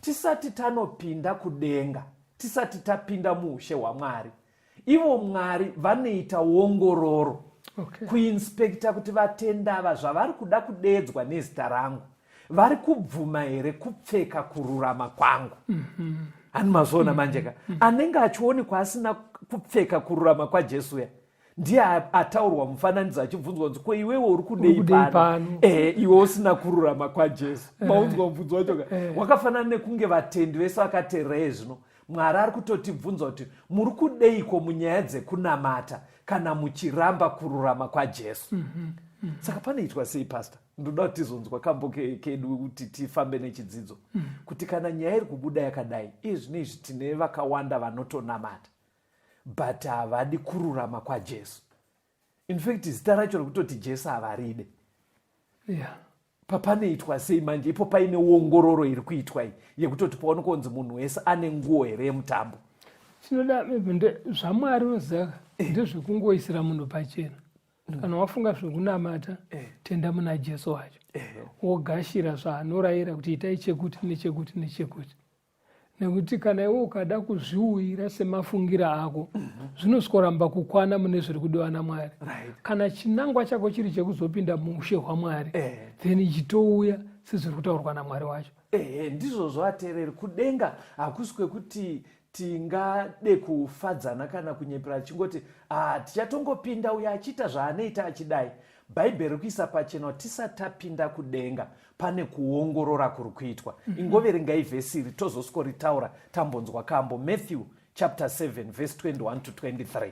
tisati tanopinda kudenga, tisati tapinda muushe hwaMwari, ivo Mwari vanoita ongororo, kuinspekta kuti vatendava zvavari kuda kudeedzwa nezita rangu vari kubvuma here kupfeka kururama kwangu. Hani mazviona manje ka? Anenge achionekwa asina kupfeka kururama kwaJesu ya ndiye ataurwa mufananidzo achibvunzwa kunzi ko iwewe uri kudei pano? Iwe usina kururama kwaJesu. Maunzwa mubvunzo wacho ka? Wakafanana nekunge vatendi vese vakateerera zvino Mwari ari kutotibvunza kuti muri kudeiko munyaya dzekunamata kana muchiramba kururama kwaJesu. Saka panoitwa sei pastor? Ndoda kuti tizonzwa kambo kedu kuti tifambe nechidzidzo. Kuti kana nyaya iri kubuda yakadai, iye zvino izvi tine vakawanda vanotonamata but havadi kururama kwaJesu. In fact zita racho rekutoti Jesu havaride. Papanoitwa sei manje ipo paine ongororo iri kuitwa iyi yekutoti paonekwa kunzi munhu wese ane nguo here yemutambo? Chinoda zvaMwari unoziva ndezvekungoisira munhu pachena. Kana wafunga zvekunamata, tenda muna Jesu wacho, wogashira zvaanorayira kuti itai chekuti nechekuti nechekuti. Nekuti kana iwe ukada kuzviuyira semafungira ako, zvinosworamba kukwana mune zviri kudiwa naMwari. Kana chinangwa chako chiri chekuzopinda muushe hwaMwari, then chitouya sezviri kutaurwa naMwari wacho. Ndizvozvo ateereri, kudenga hakusi kwekuti tingade kufadzana kana kunyepera tichingoti tichatongopinda uyo achiita zvaanoita achidai. Bhaibheri rikuisa pachena kuti tisati tapinda kudenga pane kuongorora kuri kuitwa. Ingoverengai vhesi iri tozoskoritaura tambonzwa kambo. Matthew chapter 7 verse 21 to 23.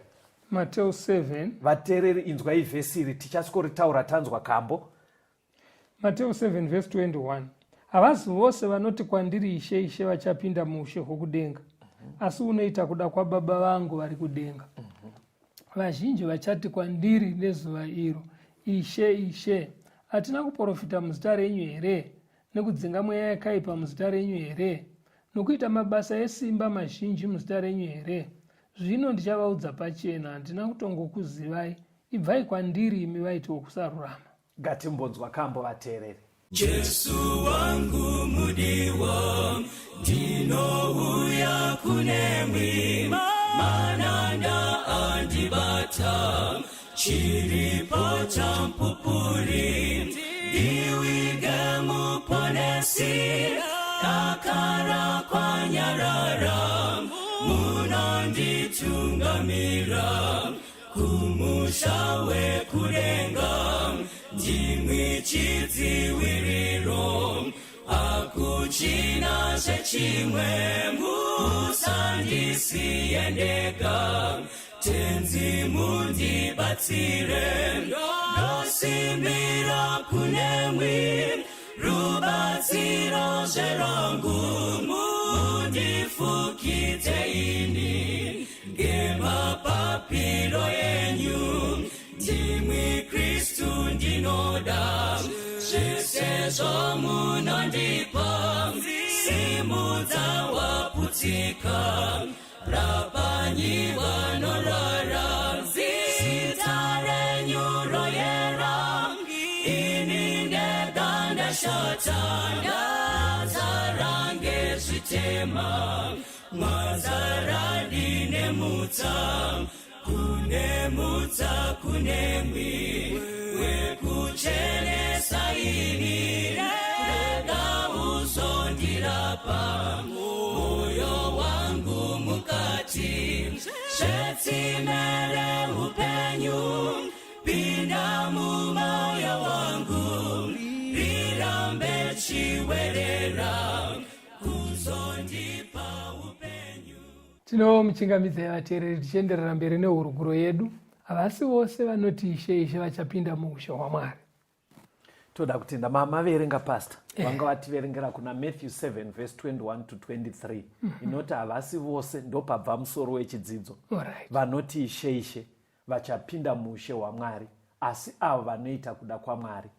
Mateo 7. Vateereri inzwai vhesi iri tichaskoritaura tanzwa kambo. Mateo 7 verse 21. Havazi vose vanoti kwandiri Ishe, Ishe vachapinda muushe hwokudenga, asi unoita kuda kwaBaba vangu vari kudenga. Vazhinji vachati kwandiri nezuva iro, Ishe, Ishe, hatina kuprofita muzita renyu here, nekudzinga mweya yakaipa muzita renyu here, nokuita mabasa esimba mazhinji muzita renyu here? Zvino ndichavaudza pachena, handina kutongokuzivai, ibvai kwandiri imi vaiti vokusarurama. Ngatimbonzwa kambo vateereri. Jesu wangu mudiwa, ndinouya kunemwi, mananda andibata, chiripo champupuri, ndiwige muponesi, dakara kwanyarara, munonditungamira kumusha wekudenga, ndimwi chidziviriro, hakuchina zvechimwe, musandisiye ndega, tenzi mundibatsire, ndosimbira kunemwi, rubatsiro zverangu, mundifukidze ini ngemapapiro. papilo yenyu. Ndimwi Kristu ndinoda, zvese zvomunondipa. Simudza waputsika, rapanyi vanorwara. Zita renyu royera, ini ndega ndashata, ndazara ngezvitema, mwazara ndine mutsa, kune mutsa, kunemwi wekuchenesa ini. Rega uzondirapa moyo wangu mukati, zvetsime reupenyu, pinda mumoyo wangu, rirambe chiwerera kuzondipa upenyu. Tinomuchingamidzai vateereri tichienderera mberi nehurukuro yedu. Havasi vose vanoti Ishe, Ishe vachapinda muushe hwaMwari. Toda kutenda mamaverenga, Pastor. Vanga vativerengera kuna Matthew 7 verse 21 to 23, inoti havasi vose, ndopabva musoro wechidzidzo, vanoti Ishe, Ishe vachapinda muushe hwaMwari, asi avo vanoita kuda kwaMwari.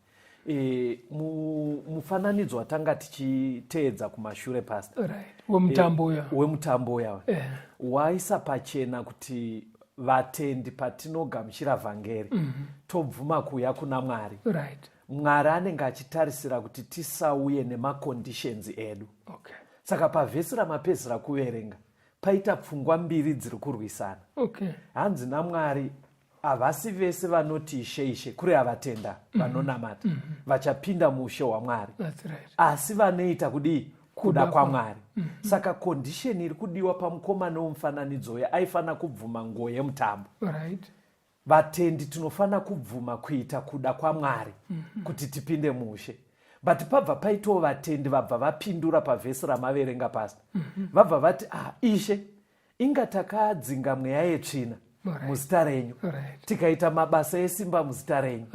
Mufananidzo watanga tichiteedza kumashure, Pastor, Wemutambo uya. Wemutambo uya waisa pachena kuti vatendi patinogamuchira vhangeri, tobvuma kuuya kuna Mwari, Mwari anenge achitarisira kuti tisauye nemaconditions edu. Saka pavhesi ramapedzisira kuverenga paita pfungwa mbiri dziri kurwisana. Hanzi naMwari havasi vese vanoti Ishe, Ishe, kuri avatenda vanonamata, vachapinda muushe hwaMwari, That's right. asi vanoita kudii? Kuda Kuda kwaMwari. Saka condition iri kudiwa pamukomana womufananidzo uyo, aifanira kubvuma nguo yemutambo. Vatendi tinofanira kubvuma kuita kuda kwaMwari kuti tipinde muushe. But pabva paitawo vatendi vabva vapindura pavhesi ramaverenga, Pastor. Vabva vati, "Ah, Ishe, inga takadzinga mweya yetsvina muzita renyu, tikaita mabasa esimba muzita renyu,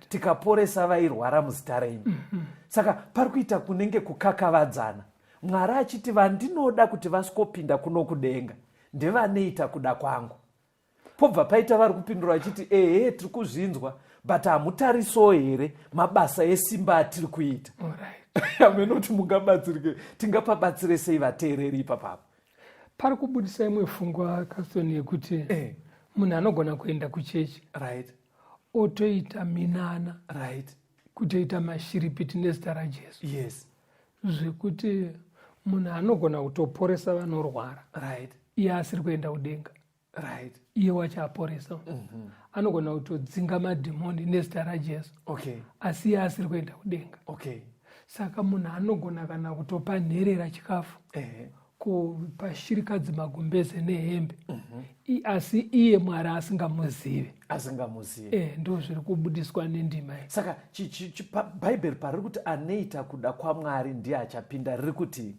tikaporesa vairwara muzita renyu." Saka pari kuita kunenge kukakavadzana, Mwari achiti vandinoda kuti vasikopinda kuno kudenga ndevanoita kuda kwangu. Pobva paita vari kupindura vachiti, "Ehe, tiri kuzvinzwa, but hamutarisowo here mabasa esimba atiri kuita?" Amenoti mungabatsirike, tingapabatsire sei vateereri ipapapo? Pari kubudisa imwe pfungwa, Caston, yekuti munhu anogona kuenda kuchechi, otoita minana, kutoita mashiripiti nezita raJesu, zvekuti munhu anogona kutoporesa vanorwara iye asiri kuenda kudenga. Iye wacho aporesa anogona kutodzinga madhimoni nezita raJesu, asi iye asiri kuenda kudenga. Saka munhu anogona kana kutopa nherera chikafu, kupa shirikadzi magumbeze nehembe, asi iye Mwari asingamuzivi. Asingamuzivi. Ndo zviri kubudiswa nendima iyi. Saka Bhaibheri pariri kuti anoita kuda kwaMwari ndiye achapinda, riri kuti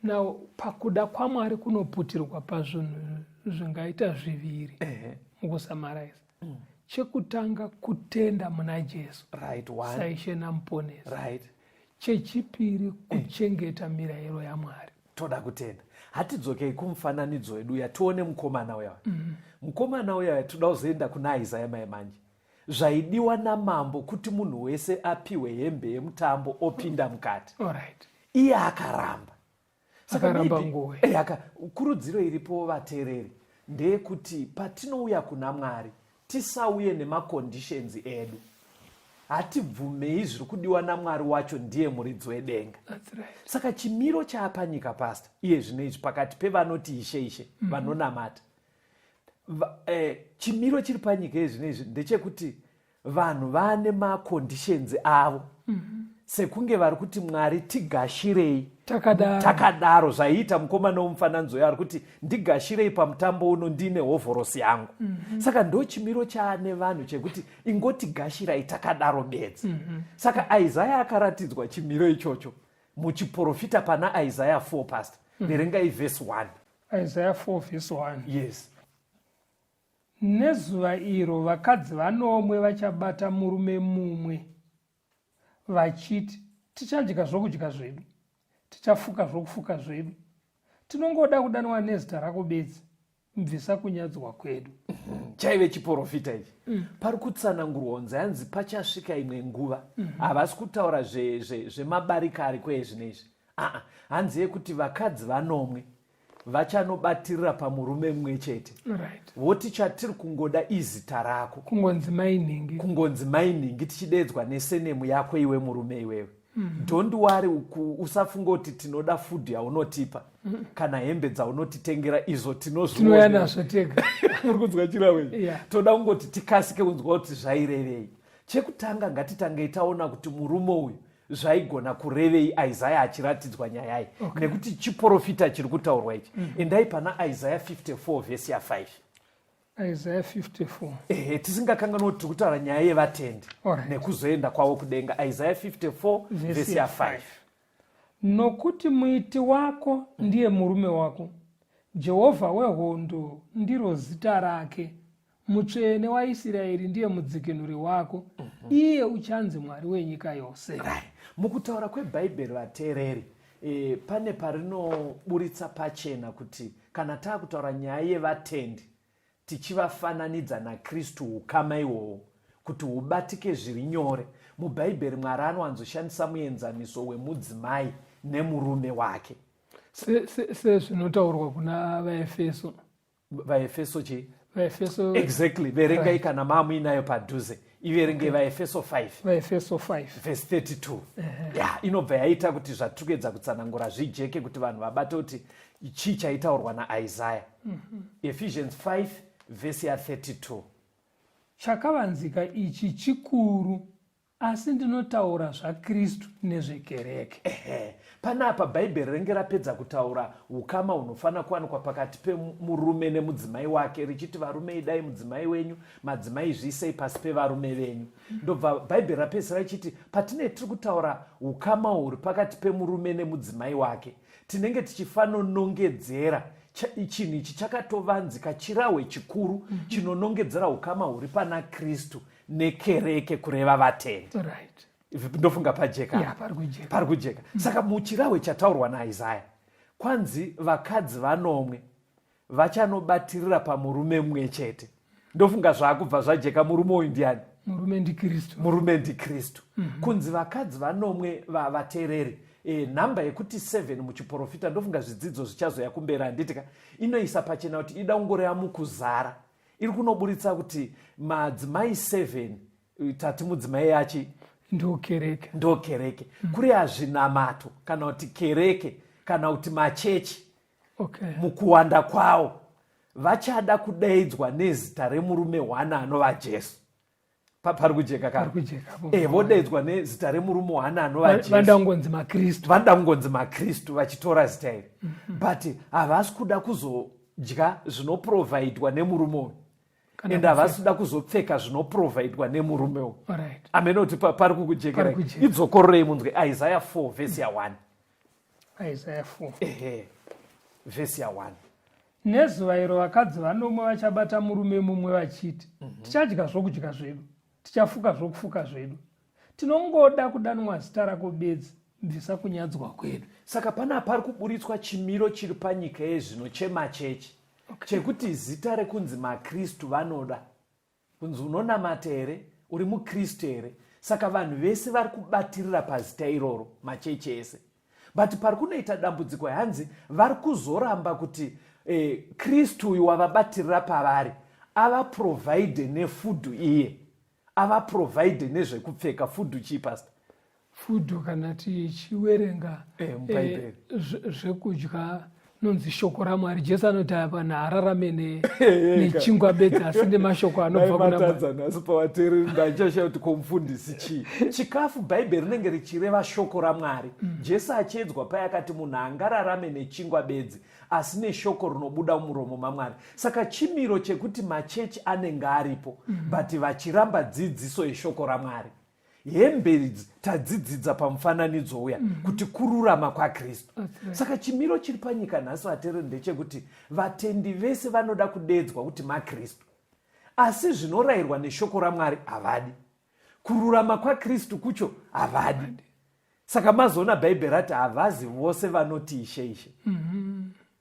Now, pakuda kwaMwari kunoputirwa pazvinhu zvingaita zviviri mukusummarize. Chekutanga, kutenda muna Jesu Right, one. saIshe naMuponesi. Chechipiri, kuchengeta mirayiro yaMwari. Toda kutenda. Hatidzokei kumufananidzo wedu uya, tione mukomana uya. Mukomana uya, toda kuzoenda kuna Isaya mai manje. Zvaidiwa namambo kuti munhu wese apiwe hembe yemutambo opinda mukati. Iye akaramba. Saka Akaramba maybe nguo. Kurudziro iripo, vateereri, ndeyekuti patinouya kuna Mwari tisauye nemaconditions edu. Hatibvumei zviri kudiwa naMwari wacho, ndiye muridzi wedenga. That's right. Saka chimiro chaapanyika, Pastor, iye zvino izvi pakati pevanoti Ishe, Ishe, vanonamata, chimiro chiri panyika iye zvino izvi ndechekuti vanhu vane maconditions avo, sekunge vari kuti, "Mwari, tigashirei Takadaro." Takadaro. Zvaiita mukomana womufananidzo uyo ari kuti, "Ndigashirei pamutambo uno ndiine hovhorosi yangu." Saka ndo chimiro chaane vanhu chekuti ingotigashirai takadaro bedzi. Saka Isaya akaratidzwa chimiro ichocho muchiprofita pana Isaya 4. Pastor, verengai vhesi 1. Isaiah 4 verse 1. Yes. Nezuva iro vakadzi vanomwe vachabata murume mumwe vachiti, "Tichadya zvokudya zvedu, tichafuka zvokufuka zvedu, tinongoda kudanwa nezita rako bedzi. Bvisa kunyadzwa kwedu. Chaive chiporofita ichi. Pari kutsanangurwa kunzi hanzi pachasvika imwe nguva. Havasi kutaura zvemabarika ari kwezvino izvi. Aa, hanzi yekuti vakadzi vanomwe vachanobatirira pamurume mumwe chete. Voti chatiri kungoda izita rako. Kungonzi mainhingi. Kungonzi mainhingi tichideedzwa nesenemu yako iwe murume iwewe. Don't worry, usafunga kuti tinoda food yaunotipa kana hembe dzaunotitengera, izvo tinouya tinozviona. Nazvo tega. Muri kunzwa chirawe? Toda kungoti tikasike kunzwa kuti zvairevei. Chekutanga, ngatitangei taona kuti murume uyu zvaigona kurevei Isaya achiratidzwa nyaya iyi, nekuti chiprofita chiri kutaurwa ichi. Endai pana Isaya 54 vhesi ya5. Isaiah 54. Ehe, tisingakanganwa kuti tiri kutaura nyaya yevatendi nekuzoenda kwavo kudenga. Isaya 54 vhesi ya5. Nokuti muiti wako ndiye murume wako, Jehovha wehondo ndiro zita rake, Mutsvene waIsraeri ndiye mudzikinuri wako, iye uchanzi Mwari wenyika yose. Right. Mukutaura kwebhaibheri, vateereri, pane parinoburitsa pachena kuti kana taakutaura nyaya yevatendi tichivafananidza naKristu, ukama ihwohwo kuti hubatike zviri nyore, mubhaibheri Mwari anowanzoshandisa muenzaniso wemudzimai nemurume wake. Sezvinotaurwa kuna VaEfeso. VaEfeso chii? VaEfeso. Exactly, verengai. Kana maamuinayo padhuze, iverengei. VaEfeso 5. VaEfeso 5. Vhesi 32 ya inobva yaita kuti zvatiri kuedza kutsanangura zvijeke, kuti vanhu vabate kuti chii chaitaurwa naIsaya. Ephesians 5 vhesi ya32. Chakavanzika ichi chikuru, asi ndinotaura zvaKristu nezvekereke. Ehe, panapa bhaibheri ringe rapedza kutaura ukama hunofanira kuwanikwa pakati pemurume nemudzimai wake, richiti varume idai mudzimai wenyu, madzimai zviisei pasi pevarume venyu. Ndobva bhaibheri rapedzisira richiti patinee tiri kutaura ukama huri pakati pemurume nemudzimai wake, tinenge tichifanonongedzera chinhu ichi chakatovanzika, chirahwe chikuru chinonongedzera ukama huri pana Kristu nekereke, kureva vatendi. Ndofunga pajeka. Ya, pari kujeka. Pari kujeka. Saka muchirahwe chataurwa naIsaya kwanzi vakadzi vanomwe vachanobatirira pamurume mumwe chete. Ndofunga zvaakubva zvajeka, murume uyu ndiani? Murume ndiKristu. Murume ndiKristu. Kunzi vakadzi vanomwe, vateereri, nhamba yekuti 7 muchiprofita, ndofunga zvidzidzo zvichazoya kumberi, handitika, inoisa pachena kuti ida kungoreva mukuzara. Iri kunoburitsa kuti madzimai 7, tati mudzimai yachi Ndo kereke. Ndo kereke. Kureva zvinamato kana kuti kereke kana kuti machechi mukuwanda kwawo vachada kudaidzwa nezita remurume hwana anova Jesu. Pari kujeka? Pari kujeka. Vodaidzwa nezita remurume hwana anova Jesu. Vanoda kungonzi maKristu. Vanoda kungonzi maKristu vachitora zita iri, but havasi kuda kuzodya zvinoprovhaidwa nemurume uyu Kana ende havasi kuda kuzopfeka zvinoprovhaidwa nemurume uyu. Amene kuti pari kukujekerai. Pari kujeka. Idzokororei munzwe Isaya 4 vhesi ya1. Isaya 4. Ehe, vhesi ya1. Nezuva iro vakadzi vanomwe vachabata murume mumwe vachiti, "Tichadya zvokudya zvedu, tichafuka zvokufuka zvedu. Tinongoda kudanwa zita rako bedzi, bvisa kunyadzwa kwedu." Saka panapa pari kuburitswa chimiro chiri panyika yezvino chemachechi chekuti zita rekunzi maKristu vanoda kunzi unonamata here, uri muKristu here. Saka vanhu vese vari kubatirira pazita iroro, machechi ese, but pari kunoita dambudziko, hanzi vari kuzoramba kuti Kristu uyu wavabatirira pavari avaprovhaidhe nefood, iye avaprovhaidhe nezvekupfeka. Food chii, pastor? Food, kana tichiwerenga mubhaibheri. Zvekudya nonzi shoko raMwari. Jesu anoti vanhu haararame nechingwa bedzi, asi nemashoko anobva kuna Mwari. Matadza nhasi pavateereri, ndachashaya kuti komufundisi chii chikafu. Bhaibheri rinenge richireva shoko raMwari. Jesu achiedzwa paya akati munhu haangararame nechingwa bedzi, asi neshoko rinobuda mumuromo maMwari. Saka chimiro chekuti machechi anenge aripo, but vachiramba dzidziso yeshoko raMwari. Hembe idzi tadzidzidza pamufananidzo uya kuti kururama kwaKristu. That's right. Saka chimiro chiri panyika nhasi, vateereri, ndechekuti vatendi vese vanoda kudedzwa kuti maKristu, asi zvinorayirwa neshoko raMwari havadi, kururama kwaKristu kucho havadi. Saka mazoona bhaibheri rati havazi vose vanoti, "Ishe, Ishe."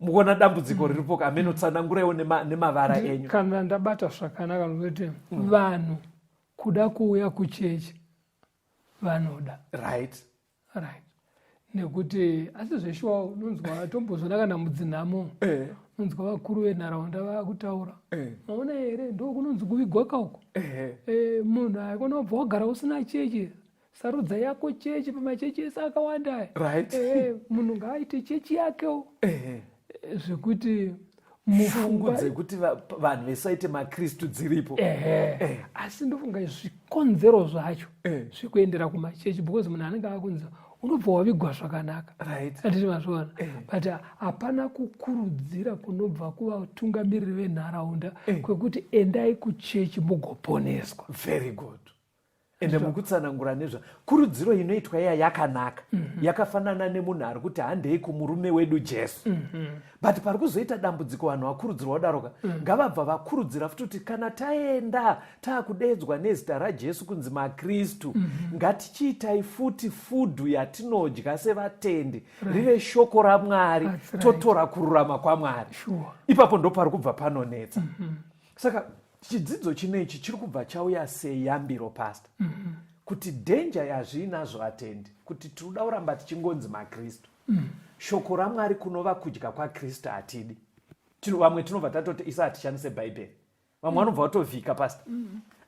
Mukuona dambudziko riripo ka? Ameno, tsananguraiwo nemavara enyu. Kana ndabata zvakanaka, nokuti vanhu kuda kuuya kuchechi vanoda. Right, nekuti asi zveshuwa unonzwa, tombozvona kana mudzinhamo, unonzwa vakuru venharaunda vakutaura, "Maona here, ndo kunonzi kuvigwa kauko." "Munhu aikona kubva wagara usina chechi. Sarudza yako chechi pamachechi ese akawanda aya." "Munhu ngaaite chechi yakewo." Zvekuti Shungu dzekuti vanhu vesaite makristu dziripo. Ehe. Asi ndofunga zvikonzero zvacho zvekuendera kumachechi, because munhu anenge akunzi unobva wavigwa zvakanaka. Anditi mazviona? But hapana kukurudzira kunobva kuvatungamiriri venharaunda kwekuti endai kuchechi mugoponeswa. Very good. Ende mukutsanangura nezva kurudziro inoitwa iya yakanaka, yakafanana nemunhu ari kuti handei kumurume wedu Jesu. But pari kuzoita dambudziko, vanhu vakurudzirwa kudaroka, ngavabva vakurudzira futi kuti kana taenda taakudedzwa nezita raJesu kunzi makristu, ngatichiitai futi food yatinodya sevatendi rive shoko raMwari, totora kururama kwaMwari. Ipapo ndo pari kubva panonetsa. Saka chidzidzo chinechi chiri kubva chauya seyambiro, pastor, kuti danger yazviinazvo vatendi kuti tinoda kuramba tichingonzi makristu, shoko raMwari kunova kudya kwaKristu hatidi. Vamwe tinobva tatoti isa hatishandise Bhaibheri, vamwe vanobva vatovhika, pastor,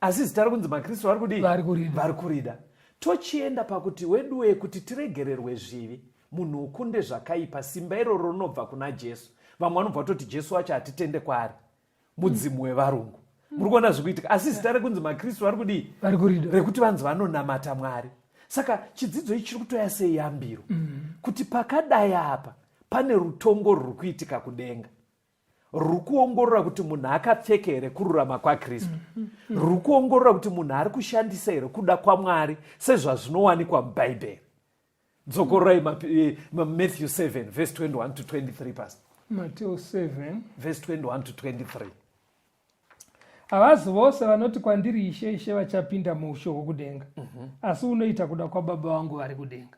asi zita rekunzi makristu vari kudii? Vari kurida. Vari kurida. Tochienda pakuti weduwe, kuti tiregererwe zvivi, munhu ukunde zvakaipa, simba iroro rinobva kuna Jesu. Vamwe vanobva vatoti Jesu wacho hatitende kwaari, mudzimu wevarungu. Muri kuona zvikuitika? Asi zita rekunzi makristu vari kudii? Vari kurida. Rekuti vanzi vanonamata Mwari. Saka chidzidzo ichi chiri kutoya seyambiro kuti pakadai apa pane rutongo ruri kuitika kudenga, ruri kuongorora kuti munhu akapfeka here kururama kwaKristu, ruri kuongorora kuti munhu ari kushandisa here kuda kwaMwari sezvazvinowanikwa muBhaibheri. Dzokororai Matthew 7 verse 21 to 23, pastor. Mateo 7 verse 21 to 23. Havazi vose vanoti kwandiri, 'Ishe, Ishe,' vachapinda muushe hwokudenga, asi unoita kuda kwababa vangu vari kudenga.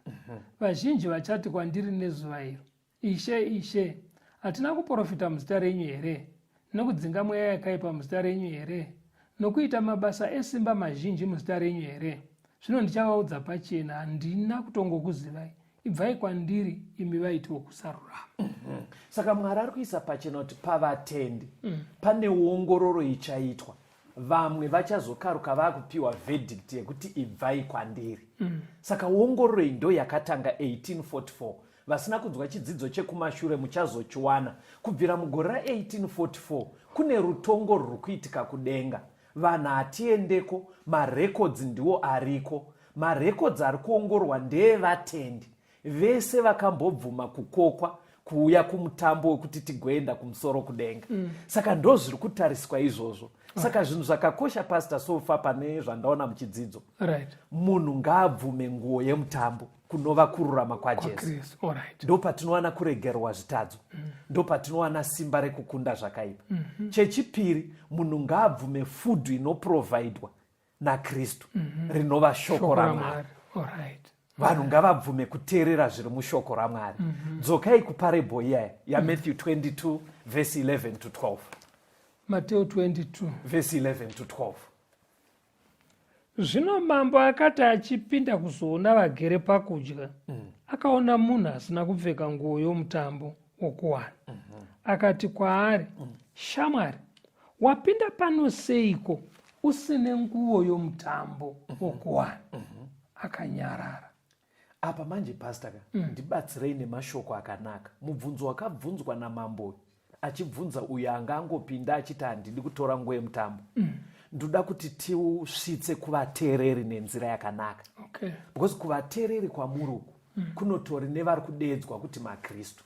Vazhinji vachati kwandiri nezuva iro, 'Ishe, Ishe, hatina kuprofita muzita renyu here, nokudzinga mweya yakaipa muzita renyu here, nokuita mabasa esimba mazhinji muzita renyu here?' Zvino ndichavaudza pachena, 'Handina kutongokuzivai. Ibvai kwandiri, imi vaiti vokusarurama.'" Saka Mwari ari kuisa pachena kuti pavatendi pane ongororo ichaitwa. Vamwe vachazokaruka vakupiwa verdict yekuti ibvai kwandiri. Saka ongororo iyi ndo yakatanga 1844. Vasina kunzwa chidzidzo chekumashure muchazochiwana. Kubvira mugore ra1844 kune rutongo rwuri kuitika kudenga. Vanhu hatiendeko, marekodzi ndiwo ariko. Marekodzi ari kuongororwa ndeevatendi vese vakambobvuma kukokwa kuuya kumutambo wekuti tigoenda kumusoro kudenga. Saka ndo zviri kutariswa izvozvo. Saka zvinhu zvakakosha, pastor, so far pane zvandaona muchidzidzo, munhu ngaabvume nguo yemutambo, kunova kururama kwaJesu. KwaKristu. Ndo patinowana kuregerwa zvitadzo, ndo patinowana simba rekukunda zvakaipa. Chechipiri, munhu ngaabvume food inoprovhaidwa naKristu, rinova shoko raMwari. Vanhu ngavabvume kuteerera zviri mushoko raMwari. Dzokai kuparable iyaya yaMatthew 22 verse 11 to 12. Mateo 22 verse 11 to 12. Zvino mambo akati achipinda kuzoona vagere pakudya, akaona munhu asina kupfeka nguo yomutambo wokuwana. Akati kwaari, "Shamwari, wapinda pano seiko usine nguo yomutambo wokuwana?" Akanyarara. Apa manje, pastor ka, ndibatsirei nemashoko akanaka. Mubvunzo wakabvunzwa namambo achibvunza uyo anga angopinda achiti handidi kutora nguo yemutambo, ndoda kuti tiusvitse kuvateereri nenzira yakanaka, because kuvateereri kwamuri uku kunotori nevari kudeedzwa kuti makristu.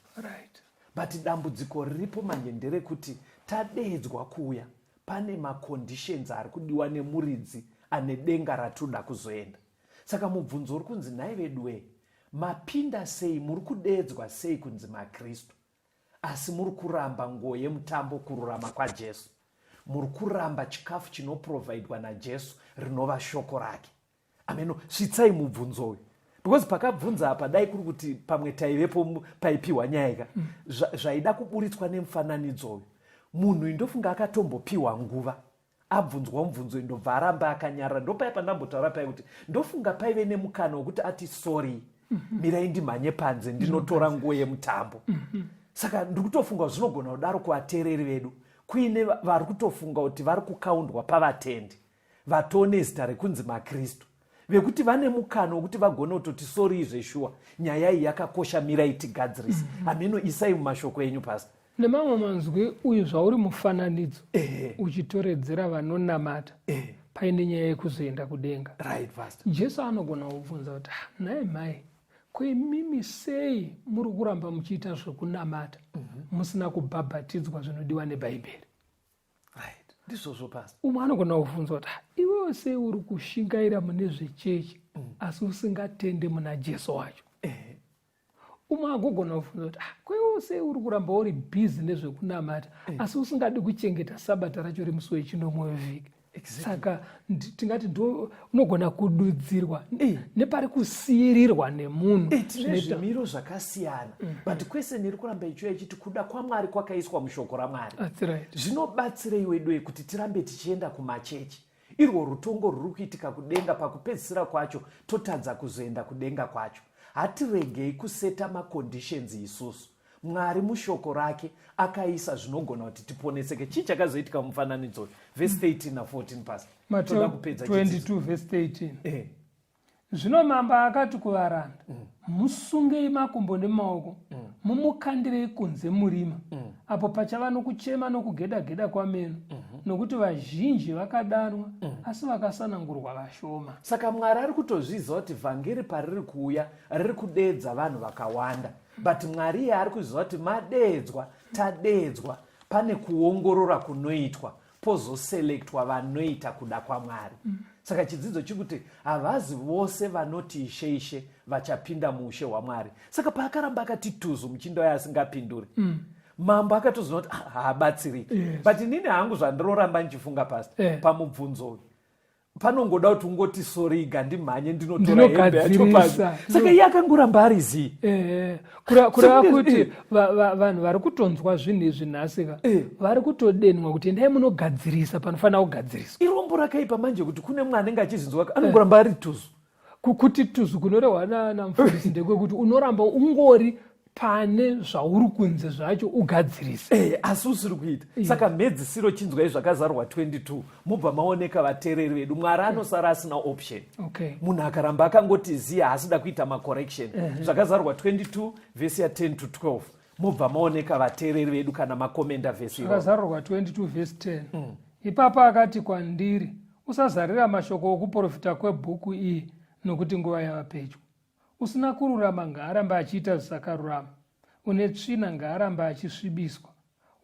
But dambudziko riripo manje nderekuti tadeedzwa kuuya, pane maconditions ari kudiwa nemuridzi ane denga ratinoda kuzoenda. Saka mubvunzo uri kunzi, nhai veduwee, mapinda sei, muri kudeedzwa sei kunzi makristu, asi muri kuramba nguo yemutambo, kururama kwaJesu? Muri kuramba chikafu chinoprovhaidwa naJesu, rinova shoko rake. Ameno, svitsai mubvunzo uyu. Because pakabvunza apa, dai kuri kuti pamwe taivepo paipiwa nyaya ka, zvaida kuburitswa nemufananidzo uyu, munhu indofunga akatombopiwa nguva abvunzwa mubvunzo, indobva aramba akanyarara. Ndopaya pandambotaura paya kuti ndofunga paive nemukana wekuti ati, "Sorry, mirai ndimhanye panze ndinotora nguo yemutambo." Saka ndiri kutofunga kuti zvinogona kudaro kuvateereri vedu, kuine vari kutofunga kuti vari kukaundwa pavatendi vatone zita rekunzi maKristu, vekuti vane mukana wekuti vagone kutoti, "Sorry zveshuwa, nyaya iyi yakakosha, mirai tigadzirise." Hameno, isai mumashoko enyu, Pastor. Nemamwe manzwi, uyu zvauri mufananidzo uchitoredzera vanonamata paine nyaya yekuzoenda kudenga. Right, Pastor. Jesu anogona kubvunza kuti, "Ah, nhai mai, kwemimi sei muri kuramba muchiita zvekunamata musina kubhabhatidzwa zvinodiwa neBhaibheri?" Right, ndizvozvo, Pastor. Umwe anogona kubvunza kuti, "Ah, iwewe sei uri kushingaira mune zvechechi asi usingatende muna Jesu wacho?" Umwe agogona kubvunza kuti, "Ah, kweiwewo sei uri kuramba uri busy nezvekunamata asi usingadi kuchengeta Sabata racho remusi wechinomwe wevhiki?" Saka tingati ndo unogona kududzirwa nepari kusiyirirwa nemunhu. Tine zvimiro zvakasiyana, but kwese niri kuramba ichiuya ichiti kuda kwaMwari kwakaiswa mushoko raMwari. That's right. Zvinobatsirei wedu kuti tirambe tichienda kumachechi, irwo rutongo rwuri kuitika kudenga, pakupedzisira kwacho totadza kuzoenda kudenga kwacho? Hatiregei kuseta maconditions isusu. Mwari mushoko rake akaisa zvinogona kuti tiponeseke. Chii chakazoitika mumufananidzo, vhesi 13 na14, Pastor? Mateo Toda kupedza chidzidzo. 22 vhesi 13. Zvino mambo akati kuvaranda, "Musungei makumbo nemaoko, mumukandirei kunze murima, apo pachava nokuchema nokugeda-geda kwameno, nokuti vazhinji vakadanwa, asi vakasanangurwa vashoma." Saka Mwari ari kutozviziva kuti vhangeri pariri kuuya riri kudeedza vanhu vakawanda, but Mwari iye ari kuziva kuti madeedzwa, tadeedzwa, pane kuongorora kunoitwa, pozoselektwa vanoita kuda kwaMwari. Saka chidzidzo chikuti havazi vose vanoti, "Ishe, Ishe," vachapinda muushe hwaMwari. Saka paakaramba akati tuzu, muchinda uyo asingapinduri, mambo akatoziva kuti, "Ah, haabatsiriki." But inini hangu zvandinoramba ndichifunga, Pastor, pamubvunzo uyu panongoda kuti ungoti, "Sorry, gandimhanye ndinotora hembe yacho Ndinogadzirisa. panze." Saka iye akangoramba ari zii. Kureva Sekunge- kuti vanhu vari kutonzwa zvinhu izvi nhasi ka, vari kutodenwa kuti endai munogadzirisa panofanira kugadziriswa. Irombo rakaipa manje kuti kune mwana anenge achizvinzwa anongoramba ari tuzu. Kuti tuzu kunorehwa namufundisi ndekwekuti unoramba ungori pane zvauri kunze zvacho ugadzirise. Asi usiri kuita. Saka mhedzisiro, chinzwai Zvakazarurwa 22, mubva maoneka vateereri vedu, Mwari anosara asina option. Munhu akaramba akangoti ziya, haasida kuita macorrection. Zvakazarurwa 22 vhesi ya10 to 12, mobva maoneka vateereri vedu kana makomenda vhesi iroro. Zvakazarurwa 22 vhesi 10. Ipapo akati kwandiri, "Usazarira mashoko okuprofita kwebhuku iyi, nokuti nguva yava pedyo. Usina kururama ngaarambe achiita zvisakarurama, une tsvina ngaarambe achisvibiswa,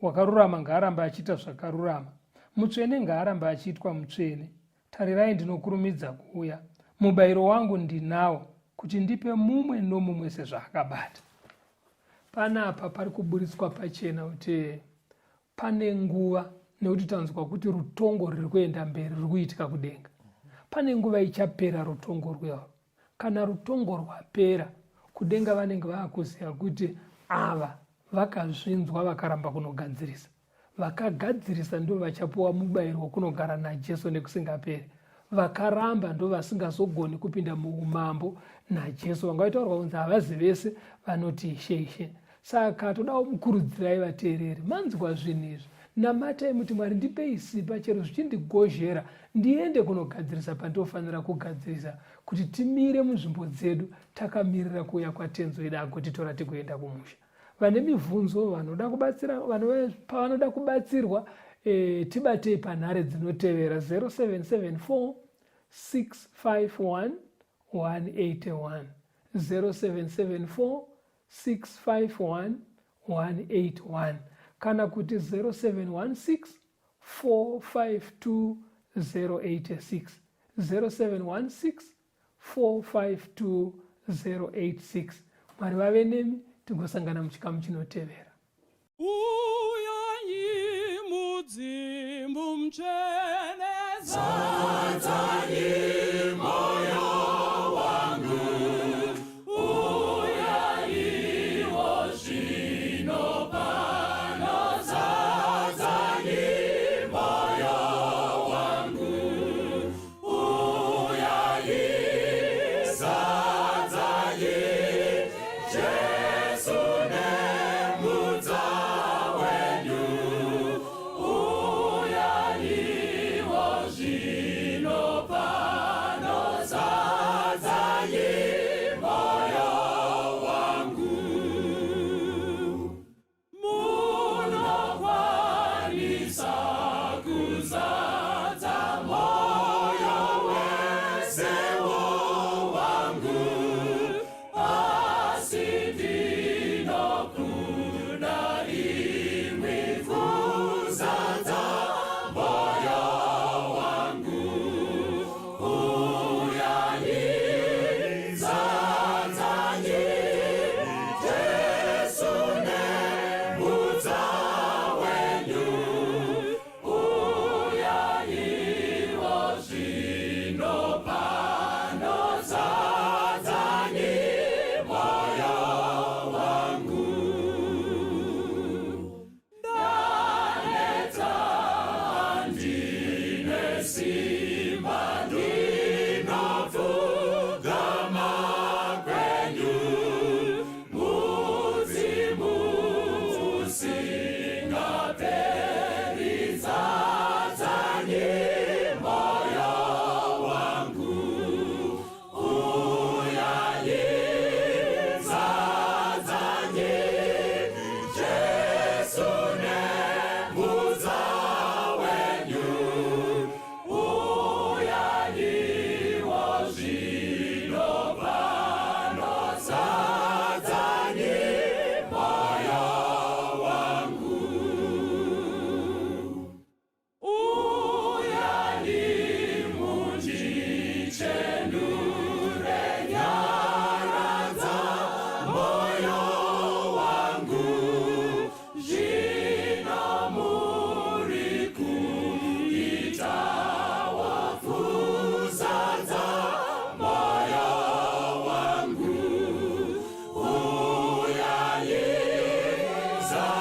wakarurama ngaarambe achiita zvakarurama, mutsvene ngaarambe achiitwa mutsvene. Tarirai, ndinokurumidza kuuya, mubayiro wangu ndinawo, kuti ndipe mumwe nomumwe sezvaakabata." Panapa pari kuburitswa pachena kuti pane nguva, nekuti tanzwa kuti rutongo ruri kuenda mberi, ruri kuitika kudenga. Pane nguva ichapera rutongo rwehwo. Kana rutongo rwapera kudenga, vanenge vaakuziva kuti ava vakazvinzwa vakaramba kunogadzirisa. Vakagadzirisa ndo vachapuwa mubayiro wekunogara naJesu nekusingaperi. Vakaramba ndo vasingazogoni kupinda muumambo naJesu, vanga vaitaurwa kunzi havazi vese vanoti, "Ishe, Ishe." Saka todawo mukurudzirai vateereri, manzwa zvinhu izvi, namatai muti, "Mwari, ndipei simba, chero zvichindigozhera, ndiende kunogadzirisa pandinofanira kugadzirisa, kuti timire munzvimbo dzedu takamirira kuuya kwaTenzi wedu agotitora tigoenda kumusha." Vane mibvunzo, vanoda kubatsira, pavanoda kubatsirwa, tibatei panhare dzinotevera: 0774 651 181, 0774 651 181, kana kuti 0716 452 086, 0716 452 086. Mwari vave nemi, tigosangana muchikamu chinotevera. Uyanyi mudzimu mutsvene, zadzai moyo wangu. Zion.